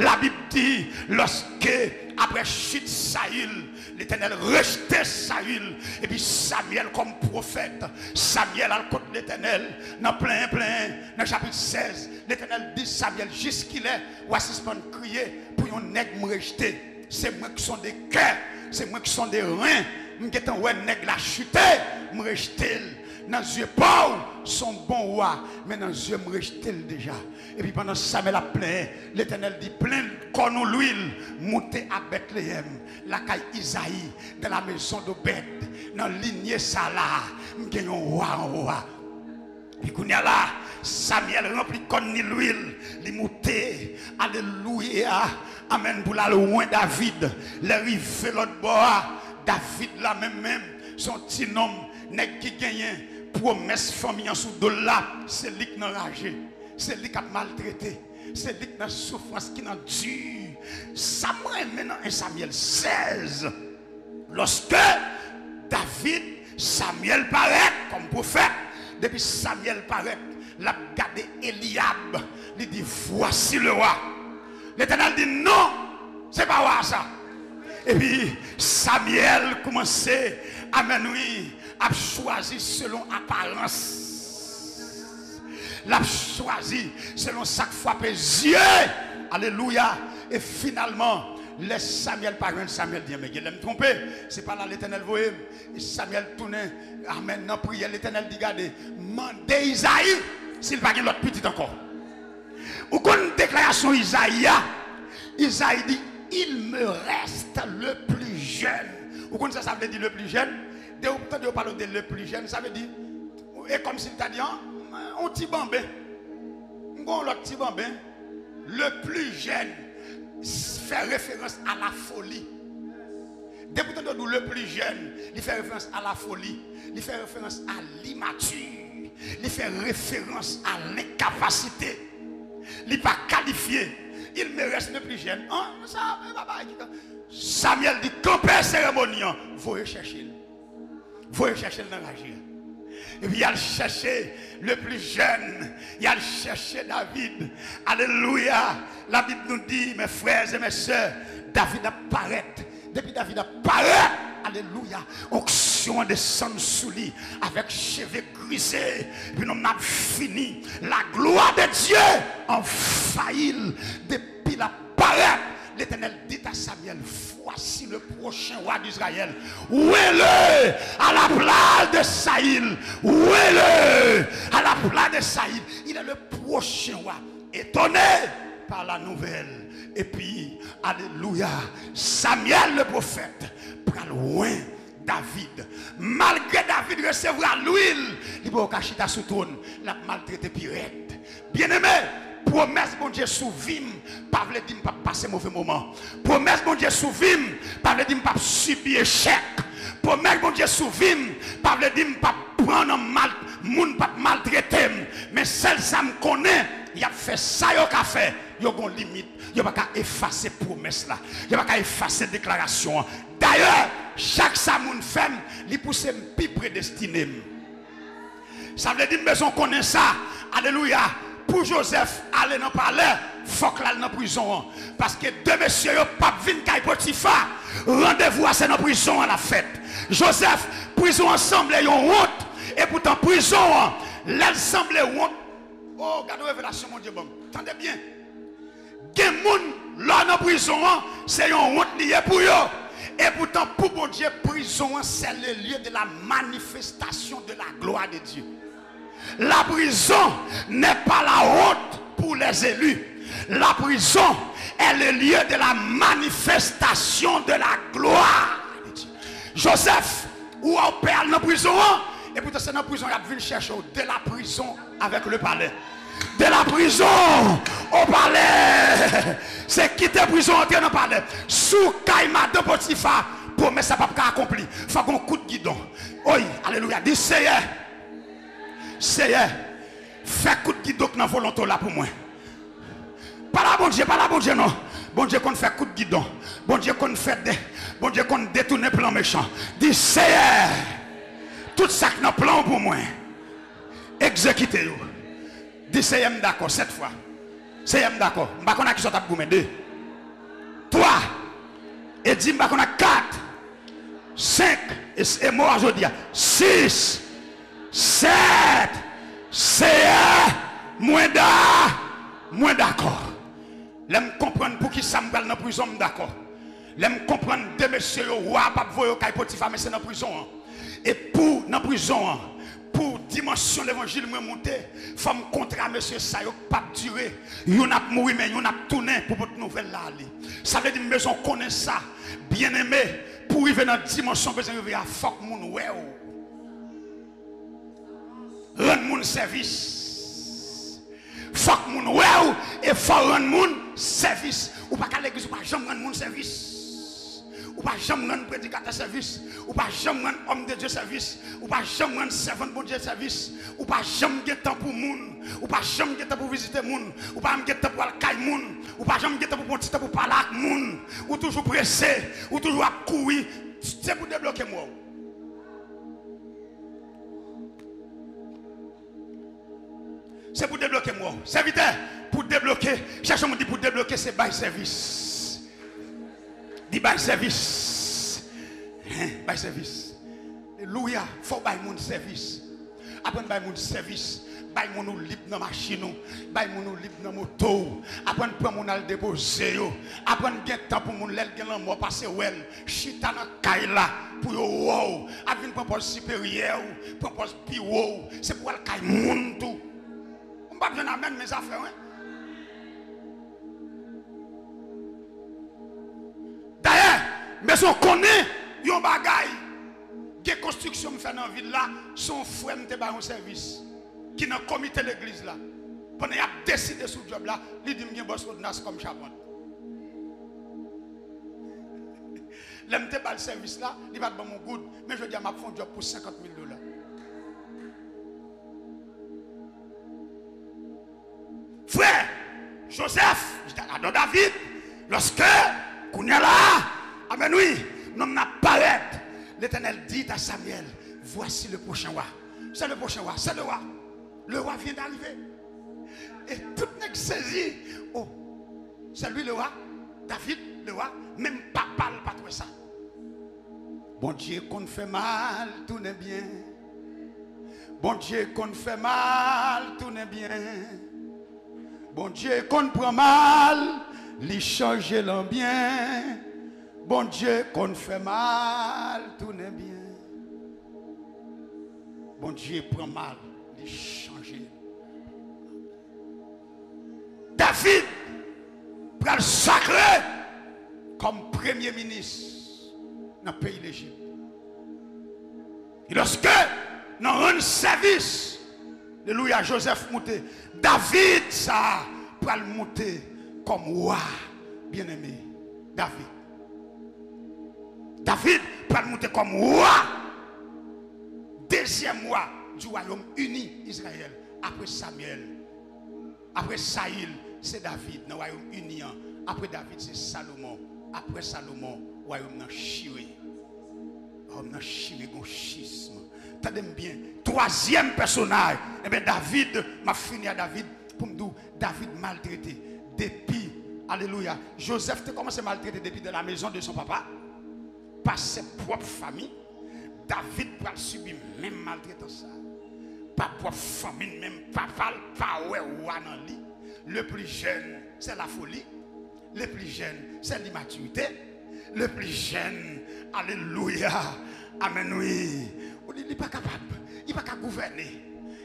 Labib di, lòske, apre chit Sayil, Letènèl rejte Sayil, epi Samyèl kòm pwofèt. Samyèl al kot Letènèl nan plenyen, plenyen, nan chapit sèz. Letènèl di Samyèl, "Jiskilè w a sispann kriye pou yon nèg m rejte? Se mwen k sonde kè, se mwen k sonde ren. M gentan wè nèg la chite, m rejte l. Nan zye pa w, s on bon wa, men nan zye m rejte l deja." Epi pandan Samyèl ap plenyen, Letènèl di, "Plen kò nou lwil, moute a Bètleyèm, lakay Izayi, dans la maison d'Obèd. Nan linye sa la, m gen yon wa anwo a." Epi kounye a la, Samyèl ranpli kòn ni lwil, li moute, alelouya, amèn, pou l al wen David. Lè rive lòt bò a, David la menm menm, s on ti nonm, nèg ki genyen pwomès fanmi an sou do l la, se li k nan raje, se li k ap maltrete, se li k nan soufrans, ki nan di. Sa m renmen nan en Samyèl sèz, lòske David, Samyèl parèt kòm pwofèt, depi Samyèl parèt, l ap gade Eliyab, li di, "Voici le roi." Letènèl di, "Non, se pa wa a sa." Epi Samyèl kòmanse, amèn, wi, ap chwazi selon aparans. L ap chwazi selon sa k frape zye. Alelouya. E finalman, lè Samyèl pa jwenn, Samyèl di, "Enben, genlè m twonpe. Se pa la Letènèl voye m." E Samyèl tounen, amèn, nan priyè. Letènèl di, "Gade, mande Izayi si l pa gen lòt pitit ankò." Ou konn deklarasyon Izayi a? Izayi di, "Il me reste le plus jeune." Ou konn sa sa vle di, le plus jeune? Dè ou tande yo pale w de le plus jeune, sa vle di, e kòmsi l ta di, "An, yon ti banben. M gon yon lòt ti banben." Le plus jeune fè referans a la foli. Depi w tande yo di w le plus jeune, li fè referans a la foli, li fè referans a limati, li fè referans a lenkapasite. Li pa kalifye. Il me reste le plus jeune. An, sa, e pa bagay ki ka. Samyèl di, "Kanpe seremoni an, voye chèche l." Voye chèche l nan raje a. Epi y al chèche le plus jeune, y al chèche David. Alelouya! Labib nou di, mes frères et mes sœurs, David ap parèt. Depi David ap parèt, alelouya, onksyon an desann sou li avèk cheve grize. Epi nonm nan ap fini. La gloire de Dieu anvayi l. Depi l ap parèt, Letènèl dit à Samuel, "Voici le prochain roi d'Israël. Wen-le à la place de Saül. Wen-le à la place de Saül. Il est le prochain roi." Étonné par la nouvelle. Epi, alelouya, Samuel le prophète pral wen David. Malgre David resevwa lwil, li poko ka chita sou twòn, l ap maltrete pi rèd. Byeneme, pwomès Bondye sou vi m pa vle di m p ap pase move moman. Pwomès Bondye sou vi m pa vle di m p ap sibi echèk. Pwomès Bondye sou vi m pa vle di m p ap pran nan mal, moun p ap maltrete m. Men sèl sa m konnen, y ap fè sa yo ka fè, yo gon limit. Yo pa ka efase pwomès la. Yo pa ka efase deklarasyon an. Dayè, chak sa moun fè m, li pouse m pi pre destine m. Sa vle di m bezwen konnen sa. Alelouya. Pou Jozèf ale nan palè, fòk l al nan prizon an. Paske de mesye yo p ap vin kay Potifa. Randevou a se nan prizon an l ap fèt. Jozèf, prizon an sanble yon wont. Epoutan prizon an, lè l sanble wont. O, gade yon revelasyon Bondye ban m. Tande byen. Gen moun, lè w nan prizon an, se yon wont li ye pou yo. Epoutan, pou Bondye, prizon an, c'est le lieu de la manifestation de la gloire de Dieu. La prison n'est pas la honte pour les élus. La prison est le lieu de la manifestation de la gloire de Dieu. Joseph, ou wè w pè al nan prizon an, epoutan se nan prizon y ap vin chèche w, de la prison avec le palais. De la prison au palais. Se kite prizon antre nan palè. Si w kay madan Potifa, pwomès la p ap ka akonpli. Fòk gon kout gidon. Oy, alelouya. Di, Seyè, Seyè, fè kout gidon k nan volonte w la pou mwen. Pale a Bondye, pale a Bondye non. Bondye konn fè kout gidon. Bondye konn fè de, Bondye konn detounen plan mechan. Di, Seyè, tout sa k nan plan w pou mwen, egzekite yo. Di, Seyè, m dakò, sèt fwa. Seyè, m dakò. M pa konn ak kisa w t ap goumen. De. Twa. E di, m pa konn ak kat. Senk. E, e mo a jodi a. Sis. Sèt. Seyè, mwen da, mwen dakò. Lè m konprann poukisa m pral nan prizon, m dakò. Lè m konprann de mesye yo, wa p ap voye yo kay Potifa, men se nan prizon an. E pou nan prizon an, pou dimansyon levanjil mwen moute, fò m kontre a mesye sa yo k p ap dire. Youn ap mouri, men youn ap tounen pou pote nouvèl la ale. Sa vle di m bezwen konnen sa. Byeneme, pou rive nan dimansyon w bezwen rive a, fòk moun wè w. Rann moun sèvis. Fòk moun wè w e fò w rann moun sèvis. Ou pa ka legliz, ou pa janm rann moun sèvis. Ou pa janm rann predikatè sèvis. Ou pa janm rann òm de Dye sèvis. Ou pa janm rann sèvant Bondye sèvis. Ou pa janm gen tan pou moun. Ou pa janm gen tan pou vizite moun. Ou pa janm gen tan pou al kay moun. Ou pa janm gen tan pou pran ti tan pou pale ak moun. Ou toujou prese. Ou toujou ap kouri. Se pou debloke m wè w. Se pou debloke m wè w. Sèvitè, pou debloke, chèche yon moun di pou debloke se bay sèvis. Di bay sèvis. Hen, bay sèvis. Alelouya, fò w bay moun sèvis. Aprann bay moun sèvis. Bay moun ou lib nan machin ou. Bay moun ou lib nan moto w. Aprann pran moun al depoze yo. Aprann gen tan pou moun lè l gen lanmò pase wè l. Chita nan kay la pou yo wè w. Ap vin pran pòz siperyè w, pran pòz pi wo w. Se pou w al kay moun tou. M p ap jwenn amèn, men zafè, wi. Dayè, m bezwen konnen yon bagay. Gen konstriksyon m fè nan vil la, se yon frè m te bay yon sèvis ki nan komite legliz la. Pandan y ap deside sou djòb la, li di m gen bòs Rodnas kòm chapant. Lè m te ba l sèvis la, li pa t ban m yon goud, men jodi a m ap fè yon djòb pou senkant mil dola. Frè Joseph, adon David, lòske, kounye a la, amèn wi, nonm nan parèt, Letènèl dit à Samuel, voici le prochain roi. C'est le prochain roi, c'est le roi. Le roi vient d'arriver. E tout nèg sezi. Oh, c'est lui le roi, David le roi, menm papa l pa t wè sa. Bondye konn fè mal tounen byen. Bondye konn fè mal tounen byen. Bondye konn pran mal, li chanje l an byen. Bondye konn fè mal tounen byen. Bondye pran mal, li chanje. David pral sakre kòm premye minis nan peyi Lejip. E lòske nan rann sèvis, alelouya, Jozèf moute, David sa a pral moute kòm wa, byeneme. David. David pral moute kòm wa, dezyèm wa du wayòm ini Izrayèl, apre Samyèl. Apre Sayil, se David nan wayòm ini an. Apre David, se Salomon. Apre Salomon, wayòm nan chire. Wayòm nan chire, gon schisme. Tande m byen. Twazyèm pèsonaj, ebyen, David, m ap fini a David, pou m di w, David maltrete. Depi, alelouya, Jozèf te kòmanse maltrete depi dans la maison de son papa. Pa se pwòp fanmi, David pral sibi menm maltretans sa. Pa pwòp fanmi l menm, papa l pa wè wa nan li. Le plus jeune, c'est la folie. Le plus jeune, c'est l'immaturité. Le plus jeune, alelouya, amèn, wi. Ou di, li pa kapab, li pa ka gouvène.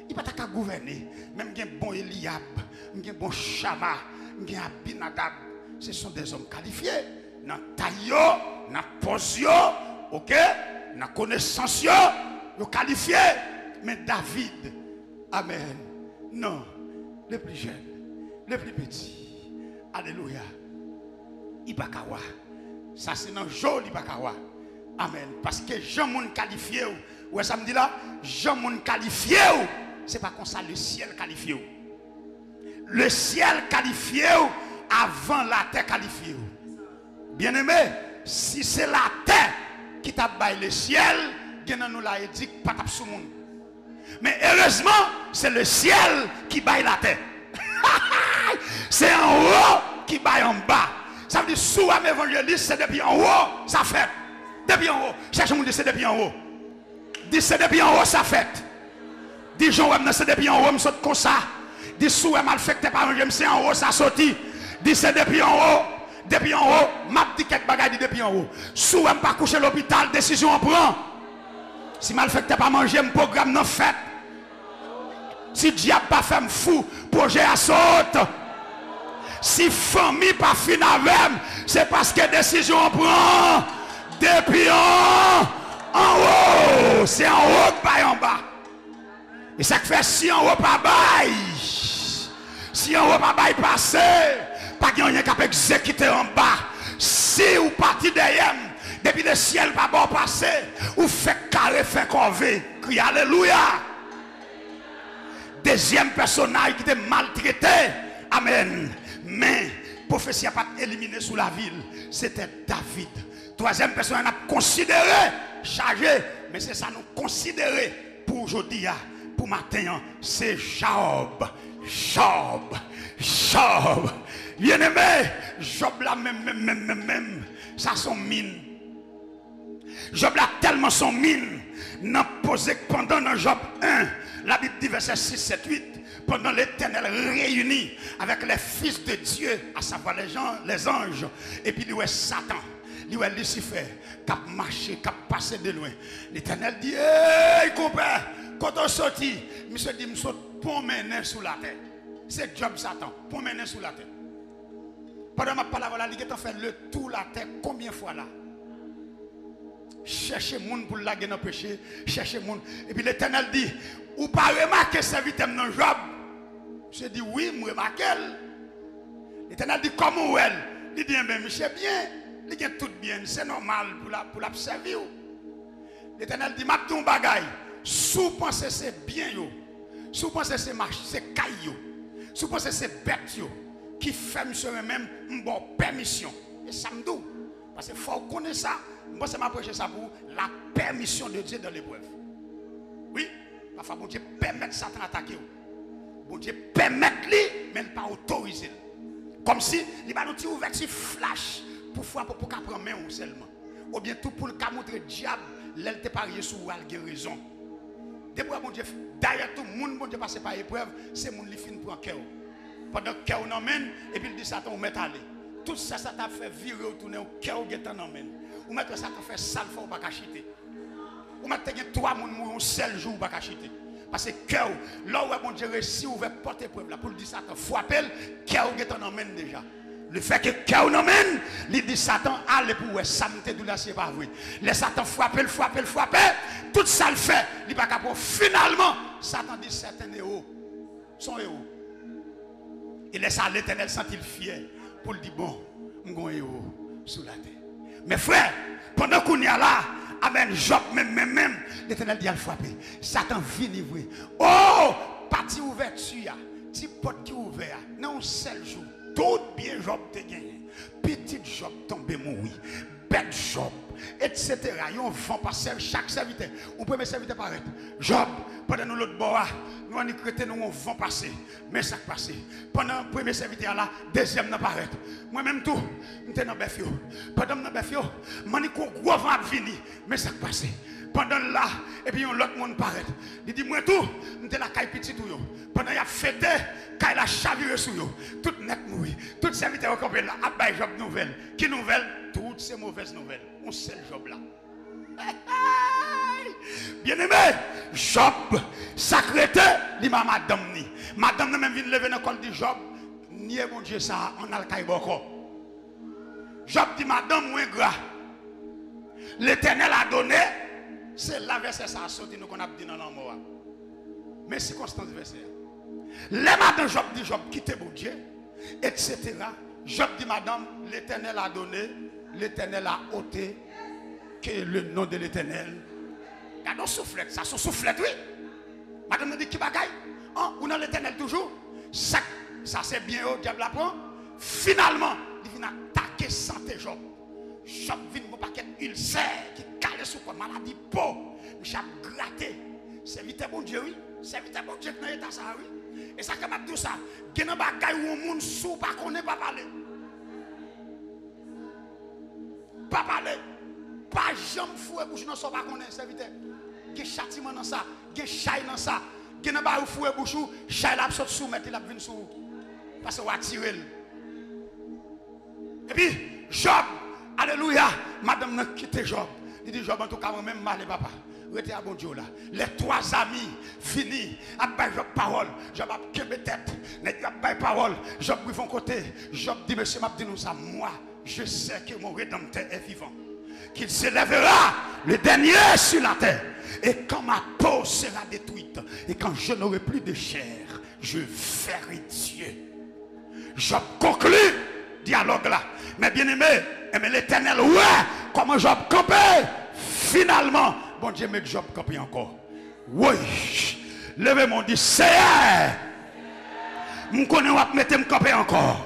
Li pa ta ka gouvène. Men m gen bon Eliyab, m gen bon Chama, m gen Abinadab. Ce sont des hommes qualifiés. Nan tay yo, nan pòz yo, oke, nan konesans yo, yo kalifye. Men David, amèn, non, le plus jeune, le plus petit, alelouya, li pa ka wa. Sa se nan je w li pa ka wa. Amèn. Paske jan moun kalifye w, ou wè sa m di la? Jan moun kalifye w, se pa konsa lesyèl kalifye w. Lesyèl kalifye w avan latè kalifye w. Byeneme, si se latè ki t ap bay lesyèl, gen nan nou la Edik pa t ap sou moun. Men erezman, se lesyèl ki bay latè. Se anwo ki bay anba. Sa vle di, si w wè m evanjelis, se depi anwo sa fèt. Depi anwo. Chèche moun di, se depi anwo. Di, se depi anwo sa fèt. Di, jan w wè m nan, se depi anwo m sot konsa. Di, si w wè malfektè pa manje m, se anwo sa soti. Di, se depi anwo. Depi anwo, m ap di kèk bagay, di, depi anwo. Si w wè m pa kouche lopital, desizyon an pran. Si malfektè pa manje m, pwogram nan fèt. Si dyab pa fè m fou, pwojè a sot. Si fanmi pa fin avè m, se paske desizyon an pran depi an, anwo. Se anwo k bay anba. E sa k fè, si anwo pa bay, si anwo pa bay pase, pa gen anyen k ap egzekite anba. Si w pati dèyè m, depi lesyèl pa ba w pase, ou fèk kare, fè kòve. Kriye alelouya! Dezyèm pèsonaj ki te maltrete, amèn, men pwofesi a pa t elimine sou lavi l, se te David. Twazyèm pèsonaj n ap konsidere, chaje, men se sa nou konsidere pou jodi a, pou maten an, se Jòb. Jòb, Jòb. Byeneme, Jòb la menm, menm, menm, menm, menm, sa se yon min. Jòb la tèlman se yon min, nan poze k pandan nan Jòb en, Labib di vèsè sis, sèt, uit, pandan Letènèl reyini avèk les fils de Dieu, à savoir les gens, les anges, epi li wè Satan, li wè Lisifè k ap mache, k ap pase de lwen. Letènèl di, ey, konpè, kote w soti? Misye di, m sot pwomennen sou latè. Se djòb Satan, pwomennen sou latè. Pandan m ap pale avè w la, li gentan fè letou latè konbyen fwa la? Chèche moun pou l lage nan peche, chèche moun. Epi Letènèl di, ou pa remake sèvitè m nan Jòb? Misye di, wi, m remake l. Letènèl di, kòman w wè l? Li di, enben, misye byen, li gen tout byen l, se nòmal pou l ap, pou l ap sèvi w. Letènèl di, m ap di w yon bagay, si w panse se byen yo, si w panse se mach-, se kay yo, si w panse se bèt yo ki fè misye renmen m, m ba w pèmisyon. E sa m di w. Paske fò w konnen sa, m panse m ap preche sa pou ou, la permission de Dieu dans l'épreuve. Wi, pafwa Bondye pèmèt Satan atake w. Bondye pèmèt li, men l pa otorize l. Kòmsi li ba nou ti ouvèti flach pou frape, pou ka pran men w sèlman. Oubyen tou pou l ka montre dyab lè l te parye sou ou a l gen rezon. Depi w wè Bondye f-, dayè tou moun Bondye pase pa eprèv, se moun li fin pran kè w. Pandan kè w nan men l, epi l di Satan ou mèt ale. Tout sa Satan ap fè vire w tounen w, kè w gentan nan men l. Ou mèt wè Satan fè sa l fè w pa ka chite. Ou mèt te gen twa moun mouri yon sèl jou ou pa ka chite. Paske kè w, lè w wè Bondye resi ouvè pòt eprèv la pou l di Satan frape l, kè w gentan nan men l deja. Lefètke kè w nan men l, li di Satan, "Ale pou w wè sa m te di w la, se pa vre." Lè Satan frape l, frape l, frape, tout sa l fè, li pa ka pran. Finalman, Satan di, "C'est un héros." Se yon ewo. E lè sa a, Letènèl santi l fyè pou l di, "Bon, m gon ewo sou latè." Men frè, pandan kounye a la, amèn, Jòb menm, menm, menm, Letènèl di al frape. Satan vini vre. O, pati ouvèti a, ti pòt ki ouvè a, nan yon sèl jou, tout byen Jòb te genyen, pitit Jòb tonbe mouri, bèt Jòb, etsetera. Yon van pase, chak sèvitè, yon premye sèvitè parèt. Jòb, pandan nou lòt bò a, nou annik rete, nou yon van pase. Men sa k pase. Pandan premye sèvitè a la, dezyèm nan parèt. Mwen menm tou, m te nan bèf yo. Pandan m nan bèf yo, m annik wè yon gwo van ap vini. Men sa k pase. Pandan l la, epi yon lòt moun parèt. Li di, "Mwen tou, m te lakay pitit ou yo. Pandan y ap fete, kay la chavire sou yo. Tout nèt mouri. Tout sèvitè yo kanpe la, ap bay Jòb nouvèl." Ki nouvèl? Tout se movèz nouvèl. Yon sèl Jòb la. Byeneme, Jòb, sa k rete, li ba madanm ni. Madanm nan menm vin leve nan kò l, di, "Jòb, nye Bondye sa a, ann al kay bòkò." Jòb di, "Madanm, ou engra. L'Éternel a donné," se la vèsè sa a soti, nou konn ap di nan lanmò a. Men sikonstans vèsè a. Lè madanm Jòb di Jòb kite Bondye, etsetera, Jòb di madanm, "L'Éternel a donné, l'Éternel a ôté, que le nom de l'Éternel." Gade yon souflèt, sa se yon souflèt, wi. Madanm nan di, "Ki bagay? An, ou nan Letènèl toujou?" Sa, sa se byen yo dyab la pran. Finalman, li vin atake sante Jòb. Jòb vin gon pakèt ilsè ki kale sou kò, maladi po. Misye ap grate. Sèvitè Bondye, wi. Sèvitè Bondye k nan eta sa a, wi. E sa k fè m ap di w sa. Gen nan bagay ou yon moun, si w pa konnen, pa pale. Pa pale. Pa janm foure bouch ou nan sa w pa konnen, sèvitè. Gen chatiman nan sa. Gen chay nan sa. Gen nan bagay ou foure bouch ou, chay la ap sot sou mèt li, l ap vin sou ou. Paske w atire l. Epi, Jòb, alelouya, madanm nan kite Jòb. Li di Jòb, "Antouka, mwen menm, m ale, papa. Rete a Bondye w la." Les trois amis vini, ap bay Jòb pawòl. Jòb ap kenbe tèt. Nèg yo ap bay pawòl. Jòb rive yon kote. Jòb di, "Mesye, m ap di nou sa, moi, je sais que mon Rédempteur est vivant, qu'il s'élèvera le dernier sur la terre, et quand ma peau sera détruite, et quand je n'aurai plus de chair, je verrai Dieu." Jòb konkli dyalòg la. Men byeneme, enben, Letènèl wè kòman Jòb kanpe. Finalman, Bondye met Jòb kanpe ankò. Woy! Leve men w, di, "Seyè, m konnen w ap mete m kanpe ankò."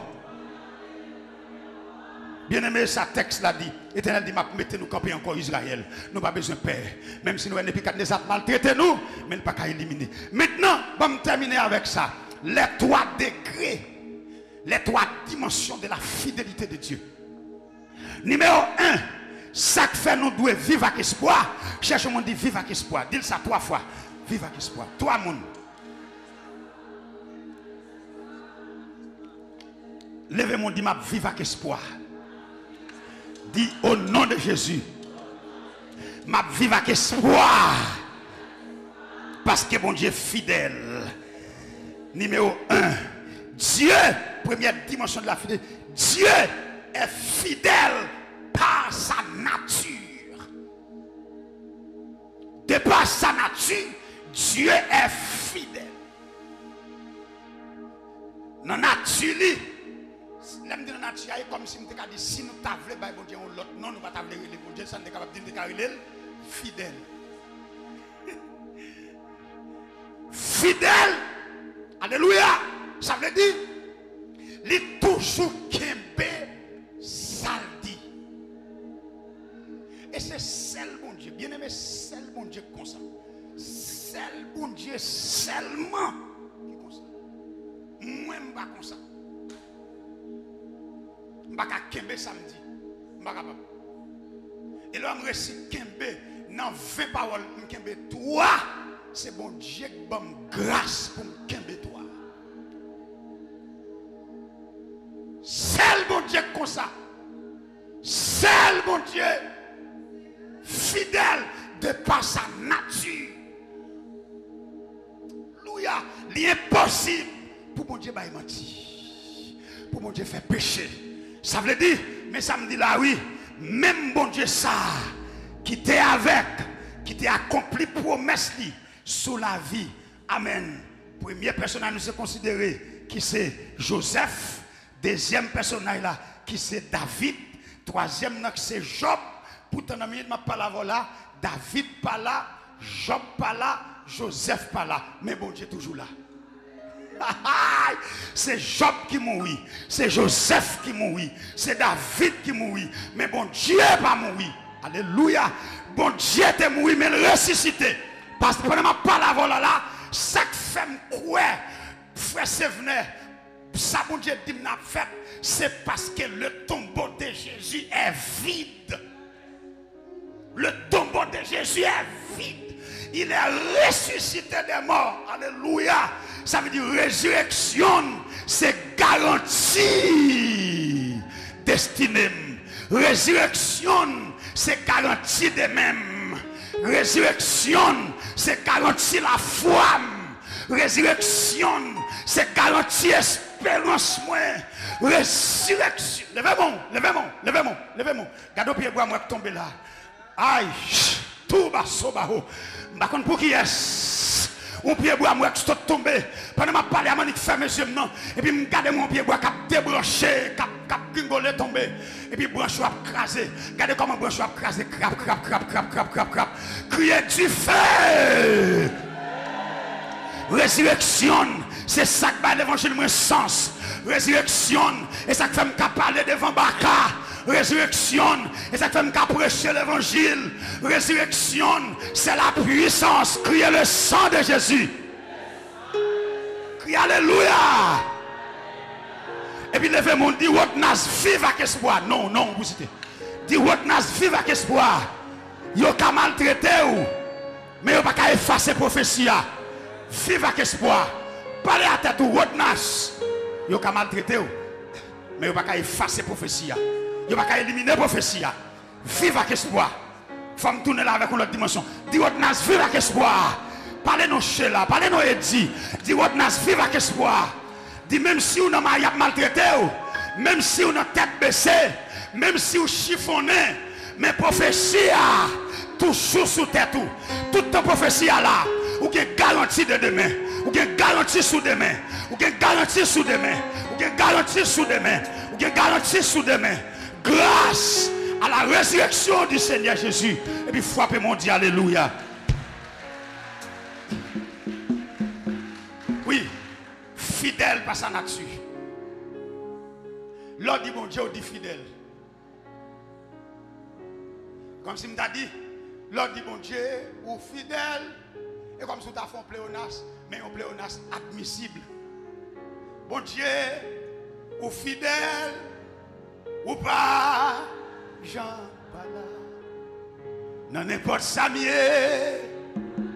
Byeneme, sa tèks la di. Letènèl di, "M ap mete nou kanpe ankò, Izrayèl. Nou pa bezwen pè. Menm si nou wè Nebikadneza ap maltrete nou, men l pa ka elimine." Mentnan, ban m tèmine avèk sa. Les trois degrés, les trois dimensions de la fidélité de Dieu. Nimewo en, sa k fè nou dwe viv ak espwa. Chèche yon moun, di, "Viv ak espwa." Di l sa twa fwa. "Viv ak espwa." Twa moun. Leve men w, di, "M ap viv ak espwa." Di, "Au nom de Jésus, m ap viv ak espwa." Paske Bondye fidèl. Nimewo en, Dieu, première dimension de la fidélité, Dieu est fidèle par sa nature. De par sa nature, Dieu est fidèle. Nan nati li, lè m di nan nati a, e kòmsi m te ka di, si nou ta vle bay Bondye yon lòt non, nou pa ta vle rele Bondye, sa n te kapab di, n te ka rele l fidèl. Fidèl, alelouya, sa vle di, li toujou kenbe sa l di. E se sèl Bondye, byeneme, sèl Bondye k konsa. Sèl Bondye sèlman ki konsa. Mwen, m pa konsa. M pa ka kenbe sa m di. M pa kapab. E lè m resi kenbe nan ven pawòl, m kenbe twa. Se Bondye k ban m gras pou m kenbe twa. Sèl Bondye k konsa. Sèl Bondye fidèl de pa sa nati. Alelouya. Li enposib pou Bondye bay manti, pou Bondye fè peche. Sa vle di, men sa m di la wi, menm Bondye sa a ki te avèk, ki te akonpli pwomès li sou lavi. Amèn. Premye pèsonaj nou se konsidere ki se Jozèf, dezyèm pèsonaj la ki se David, twazyèm nan ki se Jòb. Poutan nan minit m ap pale avè w la, David pa la, Jòb pa la, Jozèf pa la, men Bondye toujou la. Se Jòb ki mouri, se Jozèf ki mouri, se David ki mouri, men Bondye pa mouri. Alelouya! Bondye te mouri, men l resisite. Paske pandan m ap pale avè w la, la, sa k fè m kwè, frè Sevnè, sa Bondye di m nan ap fèt, se paske le tombeau de Jésus est vide. Le tombeau de Jésus est vide. Il est ressuscité des morts. Alelouya. Sa vle di rezireksyon se garanti destine m. Rezireksyon se garanti demen m. Rezireksyon se garanti lafwa m. Rezireksyon se garanti esperans mwen. Rezireksyon. Leve men w, leve men w, leve men w, leve men w. Gade yon pye bwa m wè k tonbe la. Ay, ch, tou baso baho. M pa konn pou kiyès. Yon pye bwa m wè k sot tonbe. Pandan m ap pale a, m annik fèmen zye m nan. Epi m gade m yon pye bwa k ap debranche, k ap, k ap gringole tonbe. Epi branch yo ap kraze. Gade kòman branch yo ap kraze. Krap, krap, krap, krap, krap, krap, krap. Kriye dife! Rezireksyon, se sa k bay levanjil mwen sans. Rezireksyon, e sa k fè m ka pale devan baka. Rezireksyon, e sa k fè m ka preche levanjil. Rezireksyon, se la pwisans. Kriye le san de Jezi. Kriye alelouya. Epi leve men w, di Rodnas, viv ak espwa. Non, non, pou site. Di Rodnas, viv ak espwa. Yo ka maltrete w, men yo pa ka efase pwofesi a. Viv ak espwa. Pale a tèt ou, Rodnas. Yo ka maltrete w, men yo pa ka efase pwofesi a. Yo pa ka elimine pwofesi a. Viv ak espwa. Fò m tounen la avèk yon lòt dimansyon. Di Rodnas, viv ak espwa. Pale non Sheila, pale non Eddy. Di Rodnas, viv ak espwa. Di menm si w nan mari y ap maltrete w, menm si w nan tèt bese, menm si w chifonnen, men pwofesi a toujou sou tèt ou. Tout tan pwofesi a la, ou gen garanti de demen. Ou gen garanti sou demen. Ou gen garanti sou demen. Ou gen garanti sou demen. Ou gen garanti sou demen. Grâce à la résurrection du Seigneur Jésus. Epi frape men w, di alelouya. Wi, fidèl pa sa nati. Lè w di Bondye, w di fidèl. Kòmsi m ta di, lè w di Bondye, ou fidèl, e kòmsi w ta fè yon pleyonas, men yon pleyonas admisib. Bondye, ou fidèl, ou pa jan pa la. Nan nenpòt sa m ye,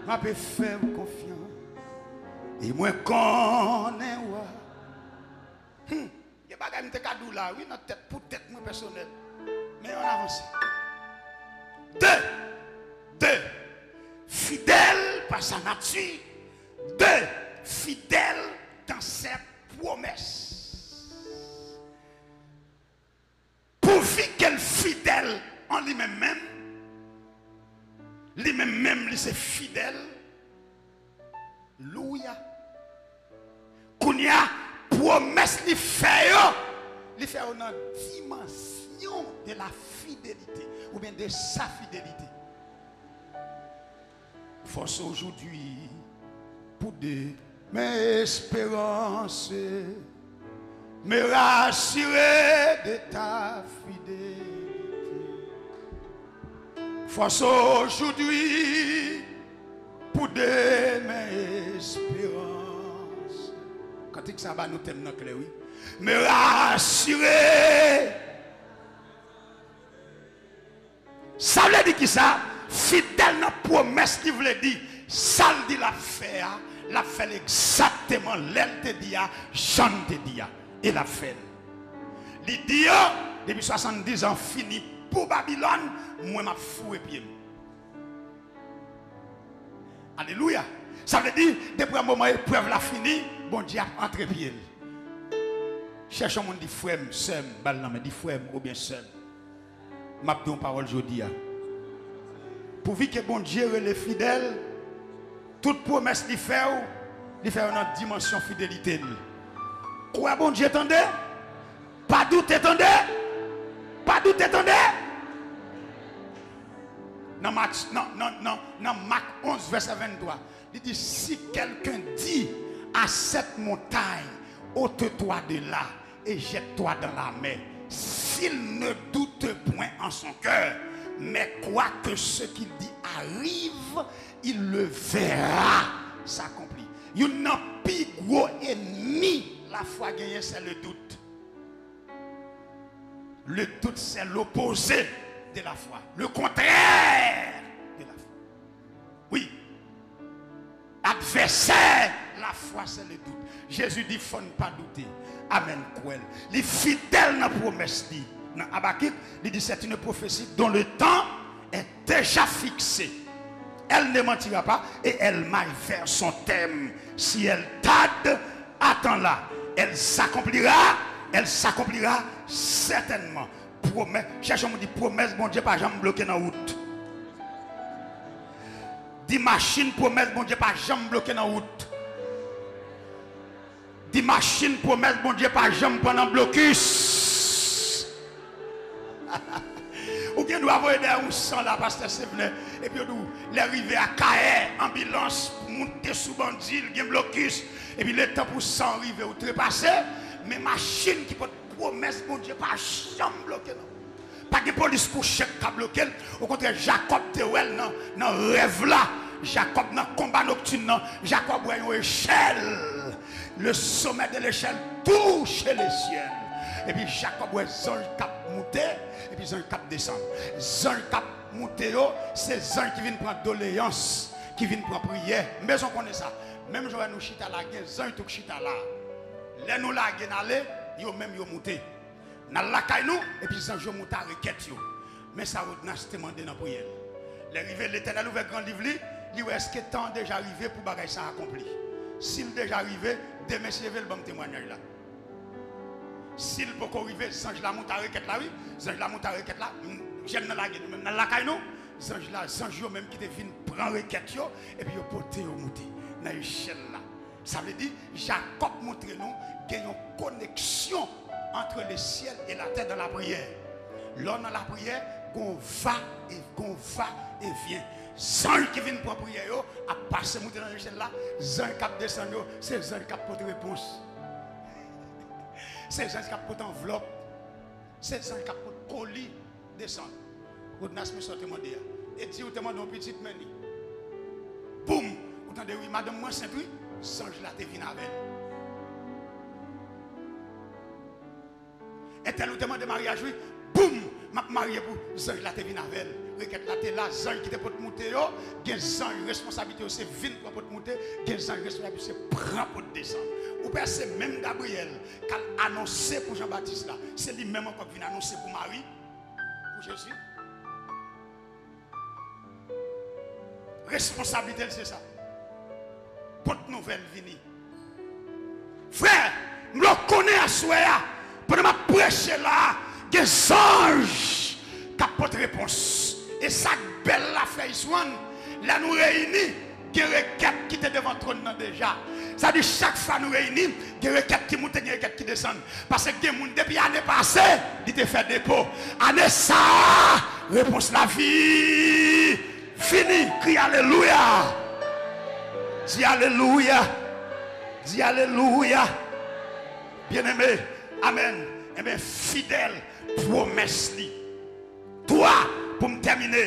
m ape fè w konfyans. E mwen konnen w a. Hmm. Gen bagay m te ka di w la, wi, nan tèt, pou tèt mwen pèsonèl. Men ann avanse. De, de, fidèl pa sa nati. De, fidèl dans ses promesses. Pourvu ke l fidèl an li menm menm, li menm menm li se fidèl. Louya. Kounye a, pwomès li fè yo, li fè yo nan dimansyon de la fidélité, oubyen de sa fidélité. Force aujourd'hui pour demain, espérance, me rassurer de ta fidélité. Force aujourd'hui pour demain, espérance. Kantik sa ba nou tèm nan klè, wi. Me rassurer. Sa vle di kisa? Fidèl nan pwomès li vle di, sa l di l ap fè a, l ap fè l egzakteman lè l te di a, jan l te di a, e l ap fè l. Li di yo, depi swasanndiz an fini pou Babilòn, mwen m ap foure pye m. Alelouya! Sa vle di, depi moman eprèv la fini, Bondye ap antre pye l. Chèche yon moun, di, "Frè m, sè m," ba l nan men, di, "Frè m oubyen sè m, m ap di yon pawòl jodi a. Pouvi ke Bondye rele fidèl, tout pwomès li fè w, li fè yo nan dimansyon fidelite l. Kwè Bondye, tande. Pa doute, tande. Pa doute, tande." Nan Mat, nan, nan, nan, nan Mak onz, vèsè venntwa, li di, "Si quelqu'un dit à cette montagne, ôte-toi de là et jette-toi dans la mer, s'il ne doute point en son cœur, mais croit que ce qu'il dit arrive, il le verra s'accomplir." Youn nan pi gwo ènmi lafwa genyen, se le doute. Le doute, c'est l'opposé de la foi. Le contraire de la foi. Wi. Advèsè lafwa, se le doute. Jezi di, "Fò n pa doute." Amèn, kwè l. Li fidèl nan pwomès li. Nan Abakik, li di, "C'est une prophétie dont le temps est déjà fixé. Elle ne mentira pas et elle marche vers son terme. Si elle tarde, attends-la. Elle s'accomplira, elle s'accomplira certainement." Pwomès, chèche yon moun, di, "Pwomès Bondye pa janm bloke nan wout." Di, "Machin pwomès Bondye pa janm bloke nan wout." Di, "Machin pwomès Bondye pa janm pran nan blokis." Ou gen dwa voye dèyè yon san la, pastè Sevlen, epi yo di w, lè rive Akayè, anbilans moute sou bandi, l gen blokis, epi letan pou san rive, ou trepase, men machin ki pot pwomès Bondye pa janm bloke, non. Pa gen polis kouche k ka bloke l. Okontrè, Jakòb te wè l nan, nan rèv la. Jakòb nan konba noktin nan. Jakòb wè yon echèl. Le sommet de l'échelle touche le ciel. Epi Jakòb wè zanj k ap moute, epi zanj k ap desann. Zanj k ap moute yo, se zanj ki vin pran doleyans, ki vin pran priyè. M bezwen konnen sa. Menm jan wè nou chita la, gen zanj tou k chita la. Lè nou lage n ale, yo menm yo moute. N al lakay nou, epi zanj yo moute a rekèt yo. Men sa Rodnas te mande nan priyè l. Lè rive, Letènèl ouvè gran liv li, li wè èske tan an deja rive pou bagay sa a akonpli. Si l deja rive, demen si Dye vle, l ban m temwayaj la. Si l poko rive, zanj la moute a rekèt la, wi. Zanj la moute a rekèt la, m, jèn nan lage nou menm, n al lakay nou. Zanj la, zanj yo menm ki te vin pran rekèt yo, epi yo pote yo moute nan echèl la. Sa vle di, Jakòb montre nou gen yon koneksyon entre le ciel et la terre dans la prière. Lè w nan lapriyè, gon va e, gon va e vyen. Zanj ki vin pran priyè yo ap pase moute nan echèl la, zanj k ap desann yo, se zanj k ap pote repons. Se zanj k ap pote anvlòp. Se zanj k ap pote koli desann. Rodnas, men sa w te mande a. E di ou te mande yon pitit, men li. Boum! Ou tande, wi, madanm mwen ansent, wi. Zanj la te vin avè l. Entèl, ou te mande maryaj, wi. Boum! M ap marye pou zanj la te vin avè l. Rekèt la te la, zanj ki te pot moute yo, gen zanj responsablite yo se vin pran pot moute, gen zanj responsablite yo se pran pot desann. Ou pè se menm Gabriyèl k al anonse pou Jan Batis la, se li menm ankò k vin anonse pou Mari, pou Jezi. Responsablite l se sa. Pot nouvèl vini. Frè, m vle w konnen aswè a, pandan m ap preche la, gen zanj k ap pote repons. E sa k bèl la, frè Iswan, lè nou reyini, gen rekèt ki te devan twòn nan deja. Sa di, chak fwa nou reyini, gen rekèt ki moute, gen rekèt ki desann. Paske gen moun, depi ane pase, li te fè depo. Ane sa a, repons la vi-, vini. Kri alelouya! Di alelouya! Di alelouya! Byeneme, amèn. Enben, fidèl pwomès li. Twa, pou m tèmine,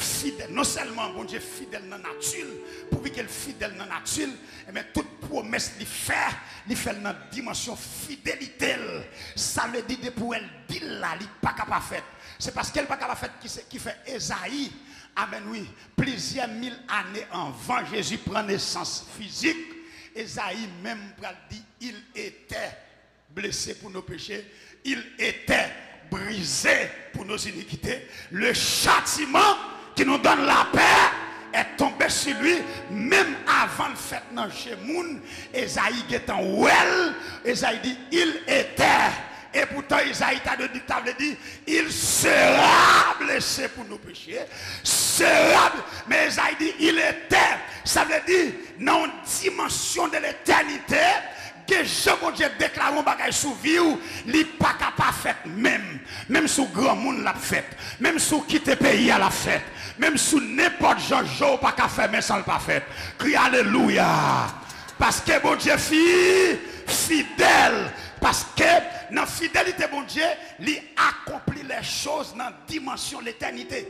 fidèl. Non sèlman Bondye fidèl nan nati l, pouvi ke l fidèl nan nati l, enben, tout pwomès li fè, li fè l nan dimansyon fidelite l. Sa vle di, depi w wè l di l la, li pa ka pa fèt. Se paske l pa ka pa fèt ki se, ki fè Ezayi, amèn, wi, plizyè mil ane anvan Jezi pran nesans fizik, Ezayi menm pral di, "Il était blessé pour nos péchés, il était brisé pour nos iniquités. Le châtiment qui nous donne la paix est tombé sur lui, menm avan l fèt nan je moun, Ezayi gentan wè l, Ezayi di, il était. Epoutan, Ezayi ta dwe di, ta vle di, il sera blessé pour nos péchés. Sera, men Ezayi di, il était. Sa vle di, nan yon dimansyon de letènite, gen jan Bondye deklare yon bagay sou vi w, li pa ka pa fèt menm. Menm si w granmoun, l ap fèt. Menm si w kite peyi a, l ap fèt. Menm si w nenpòt jan je w pa ka fèmen san l pa fèt. Kriye alelouya. Paske Bondye fi, fidèl. Paske nan fidelite Bondye, li akonpli lè choz nan dimansyon letènite.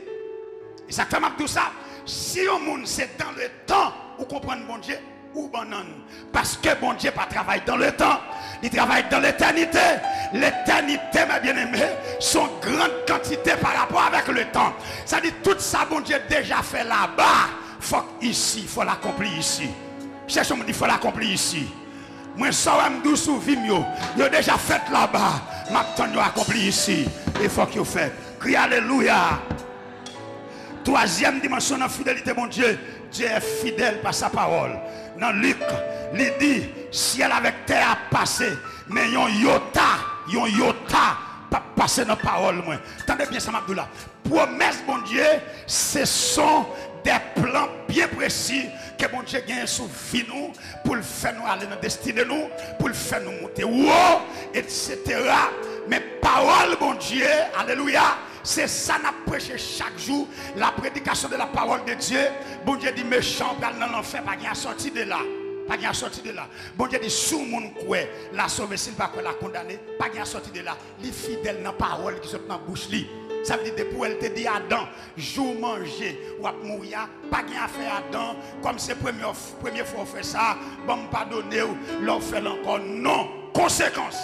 E sa k fè m ap di w sa, si yon moun se dans le temps ou konprann Bondye, ou bannann. Paske Bondye pa travay dans le temps, li travay dans l'éternité. Letènite, mes bien-aimés, se yon grann kantite pa rapò avèk letan. Sa di tout sa Bondye deja fè laba, fòk isi, fò l akonpli isi. Chèche yon moun di, fò l akonpli isi. Mwen sa w wè m di w sou vi m yo, yo deja fèt laba, m ap tann yo akonpli isi. E fòk yo fèt. Kriye alelouya. Twazyèm dimansyon nan fidelite Bondye, Dieu est fidèle par sa parole. Nan Lik, li di, syèl avèk tè a ap pase, men yon yota, yon yota p ap pase nan pawòl mwen. Tande byen sa m ap di w la. Pwomès Bondye, se son de plan byen presi ke Bondye genyen sou vi nou, pou l fè nou ale nan destine nou, pou l fè nou moute wo, etsetera. Men pawòl Bondye, alelouya, se sa n ap preche chak jou, la prédication de la parole de Dieu. Bondye di mechan an pral nan lanfè, pa gen asòti de la. Pa gen asòti de la. Bondye di si yon moun kwè, l a sove, si l pa kwè, l a kondane, pa gen asòti de la. Li fidèl nan pawòl ki sot nan bouch li. Sa vle di depi w wè l te di Adan, jou w manje, w ap mouri a, pa gen afè Adan, kòm se premye, premye fwa w fè sa, ban m padone w, lè w fè l ankò, non. Konsekans.